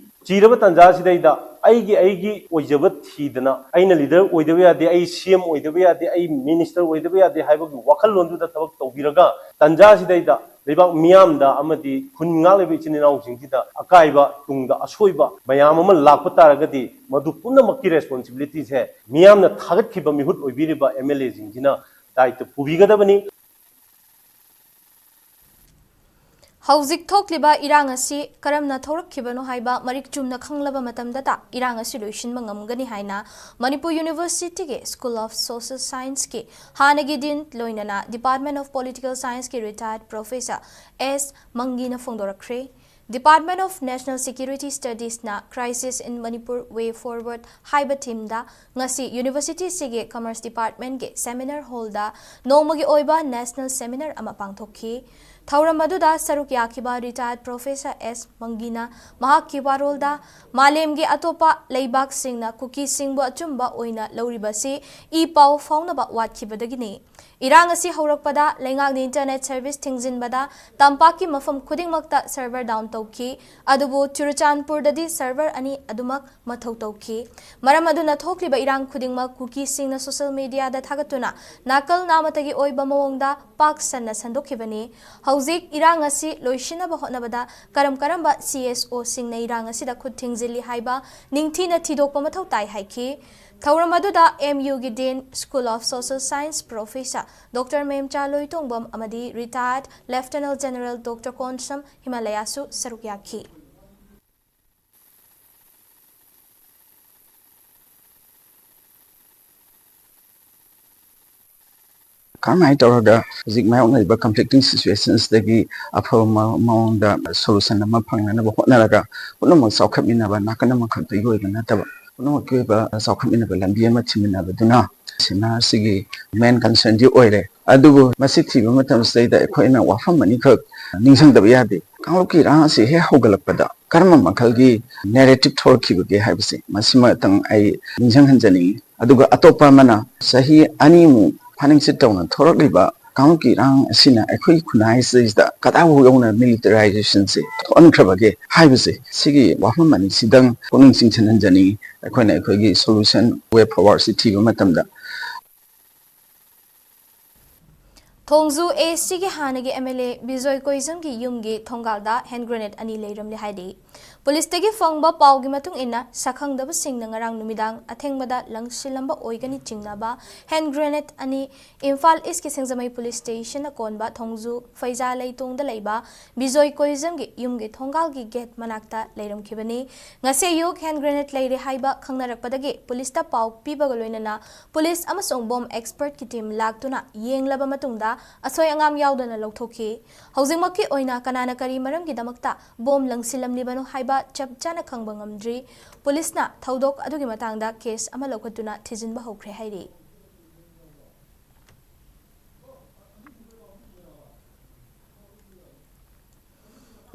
ꯆꯤꯔꯕ ꯇꯥꯟꯖꯥꯁꯤꯗꯩꯗ ꯑꯩꯒꯤ, ꯑꯩꯒꯤ ꯑꯣꯏꯖꯕ ꯊꯤꯗꯅ, ꯑꯩꯅ ꯂꯤꯗꯔ ꯑꯣꯏꯗꯕ ꯌꯥꯗꯦ, ꯑꯩ ꯁꯤ ꯑꯦꯝ ꯑꯣꯏꯗꯕ ꯌꯥꯗꯦ, ꯑꯩ ꯃꯤꯅꯤꯁꯇꯔ ꯑꯣꯏꯗꯕ ꯌꯥꯗꯦ ꯍꯥꯏꯕꯒꯤ ꯋꯥꯈꯜꯂꯣꯟꯗꯨꯗ ꯊꯕꯛ ꯇꯧꯕꯤꯔꯒ, ꯇꯥꯟꯖꯥꯁꯤꯗꯩꯗ ꯂꯩꯕꯥꯛ ꯃꯤꯌꯥꯝꯗ ꯑꯃꯗꯤ ꯈꯨꯟ ꯉꯥꯛꯂꯤꯕ ꯏꯆꯤꯟ ꯏꯅꯥꯎꯁꯤꯡꯁꯤꯗ ꯑꯀꯥꯏꯕ, ꯇꯨꯡꯗ ꯑꯁꯣꯏꯕ ꯃꯌꯥꯝ ꯑꯃ ꯂꯥꯛꯄ ꯇꯥꯔꯒꯗꯤ, ꯃꯗꯨ ꯄꯨꯝꯅꯃꯛꯀꯤ ꯔꯦꯁꯄꯣꯟꯁꯤꯕꯤꯂꯤꯇꯤꯁꯦ ꯃꯤꯌꯥꯝꯅ ꯊꯥꯒꯠꯈꯤꯕ ꯃꯤꯍꯨꯠ ꯑꯣꯏꯕꯤꯔꯤꯕ ꯑꯦꯝ ꯑꯦꯜ ꯑꯦꯁꯤꯡꯁꯤꯅ ꯗꯥꯏꯇ ꯄꯨꯕꯤꯒꯗꯕꯅꯤ꯫ ꯍꯧꯖꯤꯛ ꯊꯣꯛꯂꯤꯕ ꯏꯔꯥꯡ ꯑꯁꯤ ꯀꯔꯝꯅ ꯊꯣꯛꯂꯛꯈꯤꯕꯅꯣ ꯍꯥꯏꯕ ꯃꯔꯤꯛ ꯆꯨꯝꯅ ꯈꯪꯂꯕ ꯃꯇꯝꯗꯇ ꯏꯔꯥꯡ ꯑꯁꯤ ꯂꯣꯏꯁꯤꯟꯕ ꯉꯝꯒꯅꯤ ꯍꯥꯏꯅ ꯃꯅꯤꯄꯨꯔ ꯌꯨꯅꯤꯚꯔꯁꯤꯇꯤꯒꯤ ꯁ꯭ꯀꯨꯜ ꯑꯣꯐ ꯁꯣꯁꯤꯌꯦꯜ ꯁꯥꯏꯟꯁꯀꯤ ꯍꯥꯟꯅꯒꯤ ꯗꯤꯟ ꯂꯣꯏꯅꯅ ꯗꯤꯄꯥꯔꯠꯃꯦꯟ ꯑꯣꯐ ꯄꯣꯂꯤꯇꯤꯀꯦꯜ ꯁꯥꯏꯟꯁꯀꯤ ꯔꯤꯇꯥꯌꯔꯗ ꯄ꯭ꯔꯣꯐꯦꯁꯔ ꯑꯦꯁ ꯃꯪꯒꯤꯅ ꯐꯣꯡꯗꯣꯔꯛꯈ꯭ꯔꯦ꯫ ꯗꯤꯄꯥꯔꯠꯃꯦꯟ ꯑꯣꯐ ꯅꯦꯁꯅꯦꯜ ꯁꯦꯀ꯭ꯌꯨꯔꯤꯇꯤ ꯁ꯭ꯇꯗꯤꯁꯅ Crisis in Manipur Way Forward ꯍꯥꯏꯕ ꯊꯤꯝꯗ ꯉꯁꯤ ꯌꯨꯅꯤꯚꯔꯁꯤꯇꯤꯁꯤꯒꯤ ꯀꯃꯔꯁ ꯗꯤꯄꯥꯔꯠꯃꯦꯟꯒꯤ ꯁꯦꯃꯤꯅꯥꯔ ꯍꯣꯜꯗ ꯅꯣꯡꯃꯒꯤ ꯑꯣꯏꯕ ꯅꯦꯁꯅꯦꯜ ꯁꯦꯃꯤꯅꯥꯔ ꯑꯃ ꯄꯥꯡꯊꯣꯛꯈꯤ꯫ ꯊꯧꯔꯝ ꯑꯗꯨꯗ ꯁꯔꯨꯛ ꯌꯥꯈꯤꯕ retired professor S ꯃꯪꯒꯤꯅ ꯃꯍꯥꯛꯀꯤ ꯋꯥꯔꯣꯜꯗ, ꯃꯥꯂꯦꯝꯒꯤ ꯑꯇꯣꯞꯄ ꯂꯩꯕꯥꯛꯁꯤꯡꯅ ꯀꯨꯀꯤꯁꯤꯡꯕꯨ ꯑꯆꯨꯝꯕ ꯑꯣꯏꯅ ꯂꯧꯔꯤꯕꯁꯤ ꯏ ꯄꯥꯎ ꯐꯥꯎꯅꯕ ꯋꯥꯠꯈꯤꯕꯗꯒꯤꯅꯤ꯫ ꯏꯔꯥꯡ ꯑꯁꯤ ꯍꯧꯔꯛꯄꯗ ꯂꯩꯉꯥꯛꯅ internet service ꯊꯤꯡꯖꯤꯟꯕꯗ ꯇꯝꯄꯥꯛꯀꯤ ꯃꯐꯝ ꯈꯨꯗꯤꯡꯃꯛꯇ server down ꯇꯧꯈꯤ꯫ ꯑꯗꯨꯕꯨ ꯆꯨꯔꯆꯥꯟꯄꯨꯔꯗꯗꯤ server ꯑꯅꯤ ꯑꯗꯨꯃꯛ ꯃꯊꯧ ꯇꯧꯈꯤ꯫ ꯃꯔꯝ ꯑꯗꯨꯅ ꯊꯣꯛꯂꯤꯕ ꯏꯔꯥꯡ ꯈꯨꯗꯤꯡꯃꯛ ꯀꯨꯀꯤꯁꯤꯡꯅ social mediaꯗ ꯊꯥꯒꯠꯇꯨꯅ ꯅꯥꯀꯜ ꯅꯥꯃꯇꯒꯤ ꯑꯣꯏꯕ ꯃꯑꯣꯡꯗ ꯄꯥꯛ ꯁꯟꯅ ꯁꯟꯗꯣꯛꯈꯤꯕꯅꯤ꯫ ꯍꯧꯖꯤꯛ ꯏꯔꯥꯡ ꯑꯁꯤ ꯂꯣꯏꯁꯤꯟꯅꯕ ꯍꯣꯠꯅꯕꯗ ꯀꯔꯝ ꯀꯔꯝꯕ CSOꯁꯤꯡꯅ ꯏꯔꯥꯡ ꯑꯁꯤꯗ ꯈꯨꯠ ꯊꯤꯡꯖꯤꯜꯂꯤ ꯍꯥꯏꯕ ꯅꯤꯡꯊꯤꯅ ꯊꯤꯗꯣꯛꯄ ꯃꯊꯧ ꯇꯥꯏ ꯍꯥꯏꯈꯤ꯫ ꯊꯧꯔꯝ ꯑꯗꯨꯗ MUꯒꯤ Dean School of Social Science Professor Doctor ꯃꯦꯝꯆꯥ ꯂꯣꯏꯇꯣꯡꯕꯝ ꯑꯃꯗꯤ retired Lieutenant General Doctor Konsam ꯍꯤꯃꯥꯂꯌꯥꯁꯨ ꯁꯔꯨꯛ ꯌꯥꯈꯤ꯫ ꯀꯔꯝꯍꯥꯏꯅ ꯇꯧꯔꯒ ꯍꯧꯖꯤꯛ ꯃꯥꯌꯣꯛꯅꯔꯤꯕ conflicting situationsꯇꯒꯤ ꯑꯐꯕ ꯃ-, ꯃꯑꯣꯡꯗ solution ꯑꯃ ꯐꯪꯅꯅꯕ ꯍꯣꯠꯅꯔꯒ, ꯄꯨꯝꯅꯃꯛ ꯆꯥꯎꯈꯠꯃꯤꯟꯅꯕ, ꯅꯥꯀꯟ ꯑꯃꯈꯛꯇꯒꯤ ꯑꯣꯏꯕ ꯅꯠꯇꯕ, ꯄꯨꯝꯅꯃꯛꯀꯤ ꯑꯣꯏꯕ ꯆꯥꯎꯈꯠꯃꯤꯟꯅꯕ ꯂꯝꯕꯤ ꯑꯃ ꯊꯤꯃꯤꯟꯅꯕꯗꯨꯅ, ꯁꯤꯅ ꯁꯤꯒꯤ main concernꯗꯤ ꯑꯣꯏꯔꯦ꯫ ꯑꯗꯨꯕꯨ ꯃꯁꯤ ꯊꯤꯕ ꯃꯇꯝꯁꯤꯗꯩꯗ ꯑꯩꯈꯣꯏꯅ ꯋꯥꯐꯝ ꯑꯅꯤꯈꯛ ꯅꯤꯡꯁꯤꯡꯗꯕ ꯌꯥꯗꯦ꯫ ꯀꯥꯡꯂꯨꯞꯀꯤ ꯏꯔꯥꯡ ꯑꯁꯤ ꯍꯦꯛ ꯍꯧꯒꯠꯂꯛꯄꯗ ꯀꯔꯝꯕ ꯃꯈꯜꯒꯤ narrative ꯊꯣꯔꯛꯈꯤꯕꯒꯦ ꯍꯥꯏꯕꯁꯦ, ꯃꯁꯤꯃꯇꯪ ꯑꯩ ꯅꯤꯡꯁꯤꯡꯍꯟꯖꯅꯤꯡꯏ꯫ ꯑꯗꯨꯒ ꯑꯇꯣꯞꯄ ꯑꯃꯅ, ꯆꯍꯤ ꯑꯅꯤꯃꯨꯛ ꯐꯥꯅꯤꯡꯁꯤꯠ ꯇꯧꯅ ꯊꯣꯔꯛꯂꯤꯕ ꯀꯥꯡꯂꯨꯞꯀꯤ ꯏꯔꯥꯡ ꯑꯁꯤꯅ ꯑꯩꯈꯣꯏ ꯈꯨꯟꯅꯥꯏꯁꯤꯗꯩꯁꯤꯗ ꯀꯗꯥꯏꯐꯥꯎ ꯌꯧꯅ militarizationꯁꯦ ꯊꯣꯛꯍꯟꯈ꯭ꯔꯕꯒꯦ ꯍꯥꯏꯕꯁꯦ, ꯁꯤꯒꯤ ꯋꯥꯐꯝ ꯑꯅꯤꯁꯤꯗꯪ ꯄꯨꯛꯅꯤꯡ ꯆꯤꯡꯁꯤꯟꯍꯟꯖꯅꯤꯡꯏ꯫ ꯑꯩꯈꯣꯏꯅ ꯑꯩꯈꯣꯏꯒꯤ solution, way forwardꯁꯤ ꯊꯤꯕ ꯃꯇꯝꯗ꯫ ꯊꯣꯡꯖꯨ ACꯒꯤ ꯍꯥꯟꯅꯒꯤ MLA ꯕꯤꯖꯣꯏ ꯀꯣꯏꯖꯝꯒꯤ ꯌꯨꯝꯒꯤ ꯊꯣꯡꯒꯥꯜꯗ hand grenade ꯑꯅꯤ ꯂꯩꯔꯝꯂꯦ ꯍꯥꯏꯔꯤ꯫ ꯄꯨꯂꯤꯁꯇꯒꯤ ꯐꯪꯕ ꯄꯥꯎꯒꯤ ꯃꯇꯨꯡ ꯏꯟꯅ, ꯁꯛꯈꯪꯗꯕꯁꯤꯡꯅ ꯉꯔꯥꯡ ꯅꯨꯃꯤꯗꯥꯡ ꯑꯊꯦꯡꯕꯗ ꯂꯪꯁꯤꯜꯂꯝꯕ ꯑꯣꯏꯒꯅꯤ ꯆꯤꯡꯅꯕ hand grenade ꯑꯅꯤ ꯏꯝꯐꯥꯜ ꯏꯁꯀꯤ ꯁꯤꯡꯖꯃꯩ ꯄꯨꯂꯤꯁ ꯁ꯭ꯇꯦꯁꯟꯅ ꯀꯣꯟꯕ ꯊꯣꯡꯖꯨ ꯐꯩꯖꯥ ꯂꯩꯇꯣꯡꯗ ꯂꯩꯕ ꯕꯤꯖꯣꯏ ꯀꯣꯏꯖꯝꯒꯤ ꯌꯨꯝꯒꯤ ꯊꯣꯡꯒꯥꯜꯒꯤ ꯒꯦꯠ ꯃꯅꯥꯛꯇ ꯂꯩꯔꯝꯈꯤꯕꯅꯤ꯫ ꯉꯁꯤ ꯑꯌꯨꯛ hand grenade ꯂꯩꯔꯦ ꯍꯥꯏꯕ ꯈꯪꯅꯔꯛꯄꯗꯒꯤ ꯄꯨꯂꯤꯁꯇ ꯄꯥꯎ ꯄꯤꯕꯒ ꯂꯣꯏꯅꯅ ꯄꯨꯂꯤꯁ ꯑꯃꯁꯨꯡ ꯕꯣꯝ ꯑꯦꯛꯁꯄꯔꯠꯀꯤ ꯇꯤꯝ ꯂꯥꯛꯇꯨꯅ ꯌꯦꯡꯂꯕ ꯃꯇꯨꯡꯗ ꯑꯁꯣꯏ ꯑꯉꯥꯝ ꯌꯥꯎꯗꯅ ꯂꯧꯊꯣꯛꯈꯤ꯫ ꯍꯧꯖꯤꯛꯃꯛꯀꯤ ꯑꯣꯏꯅ ꯀꯅꯥꯅ ꯀꯔꯤ ꯃꯔꯝꯒꯤꯗꯃꯛꯇ ꯕꯣꯝ ꯂꯪꯁꯤꯜꯂꯝꯂꯤꯕꯅꯣ ꯍꯥꯏꯕ ꯆꯞ ꯆꯥꯅ ꯈꯪꯕ ꯉꯝꯗ꯭ꯔꯤ꯫ ꯄꯨꯂꯤꯁꯅ ꯊꯧꯗꯣꯛ ꯑꯗꯨꯒꯤ ꯃꯇꯥꯡꯗ ꯀꯦꯁ ꯑꯃ ꯂꯧꯈꯠꯇꯨꯅ ꯊꯤꯖꯤꯟꯕ ꯍꯧꯈ꯭ꯔꯦ ꯍꯥꯏꯔꯤ꯫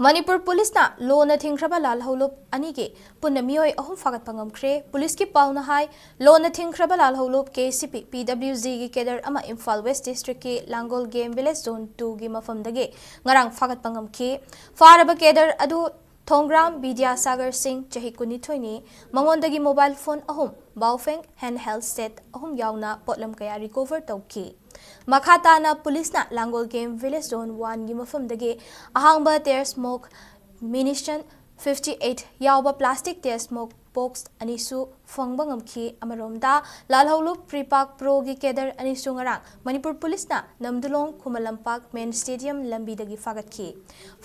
ꯃꯅꯤꯄꯨꯔ ꯄꯨꯂꯤꯁꯅ ꯂꯣꯅ ꯊꯤꯡꯈ꯭ꯔꯕ ꯂꯥꯜꯍꯧꯂꯨꯞ ꯑꯅꯤꯒꯤ ꯄꯨꯟꯅ ꯃꯤꯑꯣꯏ ꯑꯍꯨꯝ ꯐꯥꯒꯠꯄ ꯉꯝꯈ꯭ꯔꯦ꯫ ꯄꯨꯂꯤꯁꯀꯤ ꯄꯥꯎꯅ ꯍꯥꯏ, ꯂꯣꯅ ꯊꯤꯡꯈ꯭ꯔꯕ ꯂꯥꯜꯍꯧꯂꯨꯞ ꯀꯦ ꯁꯤ ꯄꯤ, ꯄꯤ ꯗꯕ꯭ꯂꯤꯎ ꯖꯤꯒꯤ ꯀꯦꯗꯔ ꯑꯃ ꯏꯝꯐꯥꯜ ꯋꯦꯁ ꯗꯤꯁꯇ꯭ꯔꯤꯛꯀꯤ ꯂꯥꯡꯒꯣꯜ ꯒꯦꯝ ꯚꯤꯂꯦꯖ ꯖꯣꯟ ꯇꯨꯒꯤ ꯃꯐꯝꯗꯒꯤ ꯉꯔꯥꯡ ꯐꯥꯒꯠꯄ ꯉꯝꯈꯤ꯫ ꯐꯥꯔꯕ ꯀꯦꯗꯔ ꯑꯗꯨ ꯊꯣꯡꯒ꯭ꯔꯥꯝ ꯕꯤꯗ꯭ꯌꯥꯁꯥꯒꯔ ꯁꯤꯡ, ꯆꯍꯤ ꯀꯨꯟꯅꯤꯊꯣꯏꯅꯤ, ꯃꯉꯣꯟꯗꯒꯤ ꯃꯣꯕꯥꯏꯜ ꯐꯣꯟ ꯑꯍꯨꯝ, ꯕꯥꯎꯐꯦꯡ ꯍꯦꯟ ꯍꯦꯜ ꯁꯦꯠ ꯑꯍꯨꯝ ꯌꯥꯎꯅ ꯄꯣꯠꯂꯝ ꯀꯌꯥ ꯔꯤꯀꯣꯚꯔ ꯇꯧꯈꯤ꯫ ꯃꯈꯥ ꯇꯥꯅ ꯄꯨꯂꯤꯁꯅ ꯂꯥꯡꯒꯣꯜ ꯒꯦꯝ ꯚꯤꯂꯦꯖ ꯖꯣꯟ ꯋꯥꯟꯒꯤ ꯃꯐꯝꯗꯒꯤ ꯑꯍꯥꯡꯕ ꯇꯦꯔ ꯁ꯭ꯃꯣꯛ ꯃꯤꯅꯤꯁꯟ ꯐꯤꯐꯇꯤ ꯑꯩꯠ ꯌꯥꯎꯕ ꯄ꯭ꯂꯥꯁꯇꯤꯛ ꯇꯦꯔ ꯁ꯭ꯃꯣꯛ ꯕꯣꯛꯁ ꯑꯅꯤꯁꯨ ꯐꯪꯕ ꯉꯝꯈꯤ꯫ ꯑꯃꯔꯣꯝꯗ, ꯂꯥꯜꯍꯧꯂꯨꯞ ꯄ꯭ꯔꯤꯄꯥꯛ ꯄ꯭ꯔꯣꯒꯤ ꯀꯦꯗꯔ ꯑꯅꯤꯁꯨ ꯉꯔꯥꯡ ꯃꯅꯤꯄꯨꯔ ꯄꯨꯂꯤꯁꯅ ꯅꯝꯗꯨꯂꯣꯡ ꯈꯨꯃꯟ ꯂꯝꯄꯥꯛ ꯃꯦꯟ ꯁ꯭ꯇꯦꯗꯤꯌꯝ ꯂꯝꯕꯤꯗꯒꯤ ꯐꯥꯒꯠꯈꯤ꯫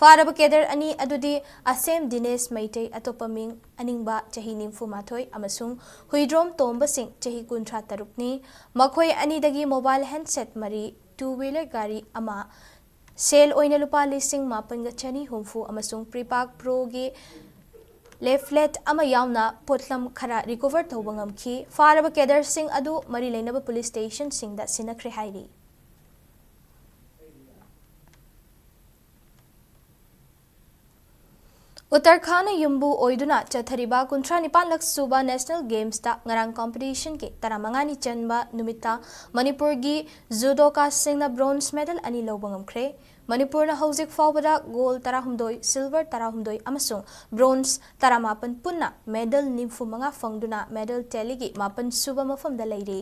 ꯐꯥꯔꯕ ꯀꯦꯗꯔ ꯑꯅꯤ ꯑꯗꯨꯗꯤ ꯑꯁꯦꯝ ꯗꯤꯅꯦꯁ ꯃꯩꯇꯩ, ꯑꯇꯣꯞꯄ ꯃꯤꯡ ꯑꯅꯤꯡꯕ, ꯆꯍꯤ ꯅꯤꯐꯨ ꯃꯥꯊꯣꯏ, ꯑꯃꯁꯨꯡ ꯍꯨꯏꯗ꯭ꯔꯣꯝ ꯇꯣꯝꯕ ꯁꯤꯡ, ꯆꯍꯤ ꯀꯨꯟꯊ꯭ꯔꯥ ꯇꯔꯨꯛꯅꯤ꯫ ꯃꯈꯣꯏ ꯑꯅꯤꯗꯒꯤ ꯃꯣꯕꯥꯏꯜ ꯍꯦꯟꯁꯦꯠ ꯃꯔꯤ, ꯇꯨ ꯋꯤꯂꯔ ꯒꯥꯔꯤ ꯑꯃ, ꯁꯦꯜ ꯑꯣꯏꯅ ꯂꯨꯄꯥ ꯂꯤꯁꯤꯡ ꯃꯥꯄꯟꯒ ꯆꯅꯤ ꯍꯨꯝꯐꯨ ꯑꯃꯁꯨꯡ ꯄ꯭ꯔꯤꯄꯥꯛ ꯄ꯭ꯔꯣꯒꯤ ꯂꯦꯐꯂꯦꯠ ꯑꯃ ꯌꯥꯎꯅ ꯄꯣꯠꯂꯝ ꯈꯔ ꯔꯤꯀꯣꯚꯔ ꯇꯧꯕ ꯉꯝꯈꯤ꯫ ꯐꯥꯔꯕ ꯀꯦꯗꯔꯁꯤꯡ ꯑꯗꯨ ꯃꯔꯤ ꯂꯩꯅꯕ ꯄꯨꯂꯤꯁ ꯁ꯭ꯇꯦꯁꯟꯁꯤꯡꯗ ꯁꯤꯟꯅꯈ꯭ꯔꯦ ꯍꯥꯏꯔꯤ꯫ ꯎꯠꯇꯔꯈꯥꯟꯗ ꯌꯨꯝꯕꯨ ꯑꯣꯏꯗꯨꯅ ꯆꯠꯊꯔꯤꯕ ꯀꯨꯟꯊ꯭ꯔꯥ ꯅꯤꯄꯥꯟꯂꯛ ꯁꯨꯕ ꯅꯦꯁꯅꯦꯜ ꯒꯦꯝꯁꯇ ꯉꯔꯥꯡ ꯀꯣꯝꯄꯤꯇꯤꯁꯟꯒꯤ ꯇꯔꯥꯃꯉꯥꯅꯤ ꯆꯟꯕ ꯅꯨꯃꯤꯠꯇ ꯃꯅꯤꯄꯨꯔꯒꯤ ꯖꯨꯗꯣꯀꯥꯁꯤꯡꯅ ꯕ꯭ꯔꯣꯟꯖ ꯃꯦꯗꯜ ꯑꯅꯤ ꯂꯧꯕ ꯉꯝꯈ꯭ꯔꯦ꯫ ꯃꯅꯤꯄꯨꯔꯅ ꯍꯧꯖꯤꯛ ꯐꯥꯎꯕꯗ ꯒꯣꯜ ꯇꯔꯥꯍꯨꯝꯗꯣꯏ, ꯁꯤꯜꯚꯔ ꯇꯔꯥꯍꯨꯝꯗꯣꯏ ꯑꯃꯁꯨꯡ ꯕ꯭ꯔꯣꯟꯖ ꯇꯔꯥꯃꯥꯄꯟ ꯄꯨꯟꯅ ꯃꯦꯗꯜ ꯅꯤꯐꯨ ꯃꯉꯥ ꯐꯪꯗꯨꯅ ꯃꯦꯗꯜ ꯇꯦꯂꯤꯒꯤ ꯃꯥꯄꯟ ꯁꯨꯕ ꯃꯐꯝꯗ ꯂꯩꯔꯤ꯫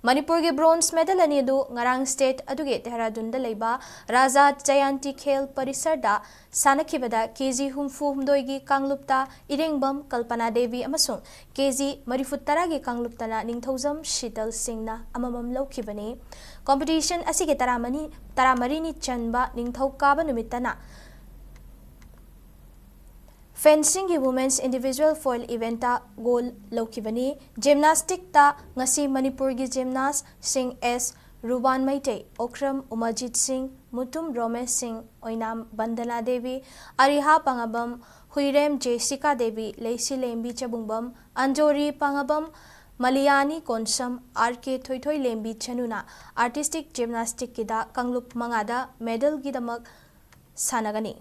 ꯃꯅꯤꯄꯨꯔꯒꯤ ꯕ꯭ꯔꯣꯟꯖ ꯃꯦꯗꯜ ꯑꯅꯤ ꯑꯗꯨ ꯉꯔꯥꯡ ꯁ꯭ꯇꯦꯠ ꯑꯗꯨꯒꯤ ꯗꯦꯍꯔꯥꯗꯨꯟꯗ ꯂꯩꯕ ꯔꯥꯖꯥ ꯖꯌꯟꯇꯤ ꯈꯦꯜ ꯄꯔꯤꯁꯔꯗ ꯁꯥꯟꯅꯈꯤꯕꯗ ꯀꯦ ꯖꯤ ꯍꯨꯝꯐꯨ ꯍꯨꯝꯗꯣꯏꯒꯤ ꯀꯥꯡꯂꯨꯞꯇ ꯏꯔꯦꯡꯕꯝ ꯀꯜꯄꯅꯥ ꯗꯦꯕꯤ ꯑꯃꯁꯨꯡ ꯀꯦ ꯖꯤ ꯃꯔꯤꯐꯨ ꯇꯔꯥꯒꯤ ꯀꯥꯡꯂꯨꯞꯇꯅ ꯅꯤꯡꯊꯧꯖꯝ ꯁꯤꯇꯜ ꯁꯤꯡꯅ ꯑꯃꯃꯝ ꯂꯧꯈꯤꯕꯅꯤ꯫ ꯀꯣꯝꯄꯤꯇꯤꯁꯟ ꯑꯁꯤꯒꯤ ꯇꯔꯥꯃꯔꯤ, ꯇꯔꯥꯃꯔꯤꯅꯤ ꯆꯟꯕ ꯅꯤꯡꯊꯧꯀꯥꯕ ꯅꯨꯃꯤꯠꯇꯅ ꯐꯦꯟꯁꯤꯡꯒꯤ ꯋꯨꯃꯦꯟꯁ ꯏꯟꯗꯤꯚꯤꯖꯨꯋꯦꯜ ꯐꯣꯏꯜ ꯏꯚꯦꯟꯠꯇ ꯒꯣꯜ ꯂꯧꯈꯤꯕꯅꯤ꯫ ꯖꯤꯝꯅꯥꯁꯇꯤꯛꯇ ꯉꯁꯤ ꯃꯅꯤꯄꯨꯔꯒꯤ ꯖꯤꯝꯅꯥꯁꯁꯤꯡ ꯑꯦꯁ ꯔꯨꯕꯥꯟ ꯃꯩꯇꯩ, ꯑꯣꯀ꯭ꯔꯝ ꯎꯃꯥꯖꯤꯠ ꯁꯤꯡ, Mutum Romesh Singh, Oinam Bandana Devi, Ariha Pangabam, Huirem Jessica Devi, Leishi Lembi Chabungbam, Anjori Pangabam, Maliyani Konsam, R K Thoithoi Lembi ꯆꯅꯨꯅ ꯑꯥꯔꯇꯤꯁꯇꯤꯛ ꯖꯤꯝꯅꯥꯁꯇꯤꯛꯀꯤꯗ ꯀꯥꯡꯂꯨꯞ ꯃꯉꯥꯗ ꯃꯦꯗꯜꯒꯤꯗꯃꯛ ꯁꯥꯟꯅꯒꯅꯤ꯫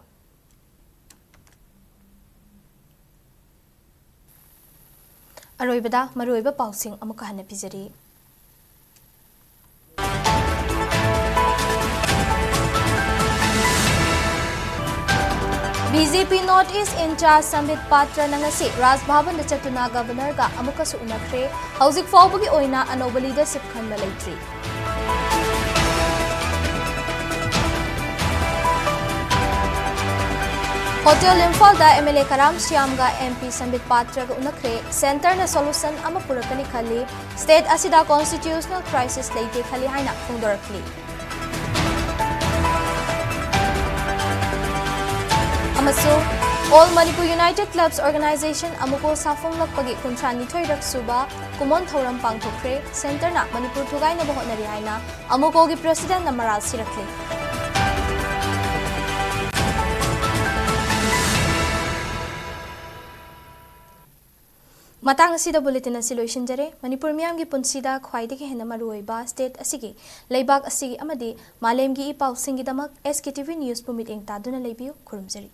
ꯑꯔꯣꯏꯕꯗ ꯃꯔꯨꯑꯣꯏꯕ ꯄꯥꯎꯁꯤꯡ ꯑꯃꯨꯛꯀ ꯍꯟꯅ ꯄꯤꯖꯔꯤ꯫ B J P North East in charge Sambit ꯄꯥꯇ꯭ꯔꯅ ꯉꯁꯤ ꯔꯥꯖ ꯚꯕꯟꯗ ꯆꯠꯇꯨꯅ ꯒꯕꯔꯅꯔꯒ ꯑꯃꯨꯛꯀꯁꯨ ꯎꯅꯈ꯭ꯔꯦ꯫ ꯍꯧꯖꯤꯛ ꯐꯥꯎꯕꯒꯤ ꯑꯣꯏꯅ ꯑꯅꯧꯕ ꯂꯤꯗꯔꯁꯤꯞ ꯈꯟꯕ ꯂꯩꯇ꯭ꯔꯤ꯫ ꯍꯣꯇꯦꯜ ꯏꯝꯐꯥꯜꯗ ꯑꯦꯝ ꯑꯦꯜ ꯑꯦ ꯀꯔꯥꯝ ꯁ꯭ꯌꯥꯝꯒ ꯑꯦꯝ ꯄꯤ ꯁꯝꯕꯤꯠ ꯄꯥꯇ꯭ꯔꯒ ꯎꯅꯈ꯭ꯔꯦ꯫ ꯁꯦꯟꯇꯔꯅ ꯁꯣꯂꯨꯁꯟ ꯑꯃ ꯄꯨꯔꯛꯀꯅꯤ ꯈꯜꯂꯤ꯫ ꯁ꯭ꯇꯦꯠ ꯑꯁꯤꯗ ꯀꯣꯟꯁꯇꯤꯇ꯭ꯌꯨꯁꯅꯦꯜ ꯀ꯭ꯔꯥꯏꯁꯤꯁ ꯂꯩꯇꯦ ꯈꯜꯂꯤ ꯍꯥꯏꯅ ꯐꯣꯡꯗꯣꯔꯛꯂꯤ꯫ ꯑꯃꯁꯨꯡ All Manipur United Clubs Organization, ꯑꯃꯨꯀꯣ ꯁꯥꯐꯣꯡꯂꯛꯄꯒꯤ ꯀꯨꯟꯊ꯭ꯔꯥ ꯅꯤꯊꯣꯏꯔꯛ ꯁꯨꯕ ꯀꯨꯃꯣꯟ ꯊꯧꯔꯝ ꯄꯥꯡꯊꯣꯛꯈ꯭ꯔꯦ꯫ ꯁꯦꯟꯇꯔꯅ ꯃꯅꯤꯄꯨꯔ ꯊꯨꯒꯥꯏꯅꯕ ꯍꯣꯠꯅꯔꯤ ꯍꯥꯏꯅ ꯑꯃꯨꯀꯣꯒꯤ ꯄ꯭ꯔꯦꯁꯤꯗꯦꯟꯠꯅ ꯃꯔꯥꯜ ꯁꯤꯔꯛꯂꯤ꯫ ꯃꯇꯥꯡ ꯑꯁꯤꯗ ꯕꯨꯂꯦꯇꯤꯟ ꯑꯁꯤ ꯂꯣꯏꯁꯤꯟꯖꯔꯦ꯫ ꯃꯅꯤꯄꯨꯔ ꯃꯤꯌꯥꯝꯒꯤ ꯄꯨꯟꯁꯤꯗ ꯈ꯭ꯋꯥꯏꯗꯒꯤ ꯍꯦꯟꯅ ꯃꯔꯨꯑꯣꯏꯕ ꯁ꯭ꯇꯦꯠ ꯑꯁꯤꯒꯤ, ꯂꯩꯕꯥꯛ ꯑꯁꯤꯒꯤ ꯑꯃꯗꯤ ꯃꯥꯂꯦꯝꯒꯤ ꯏ ꯄꯥꯎꯁꯤꯡꯒꯤꯗꯃꯛ ꯑꯦꯁ ꯀꯦ ꯇꯤ ꯚꯤ ꯅ꯭ꯌꯨꯁꯄꯨ ꯃꯤꯠꯌꯦꯡ ꯇꯥꯗꯨꯅ ꯂꯩꯕꯤꯌꯨ꯫ ꯈꯨꯔꯨꯝꯖꯔꯤ꯫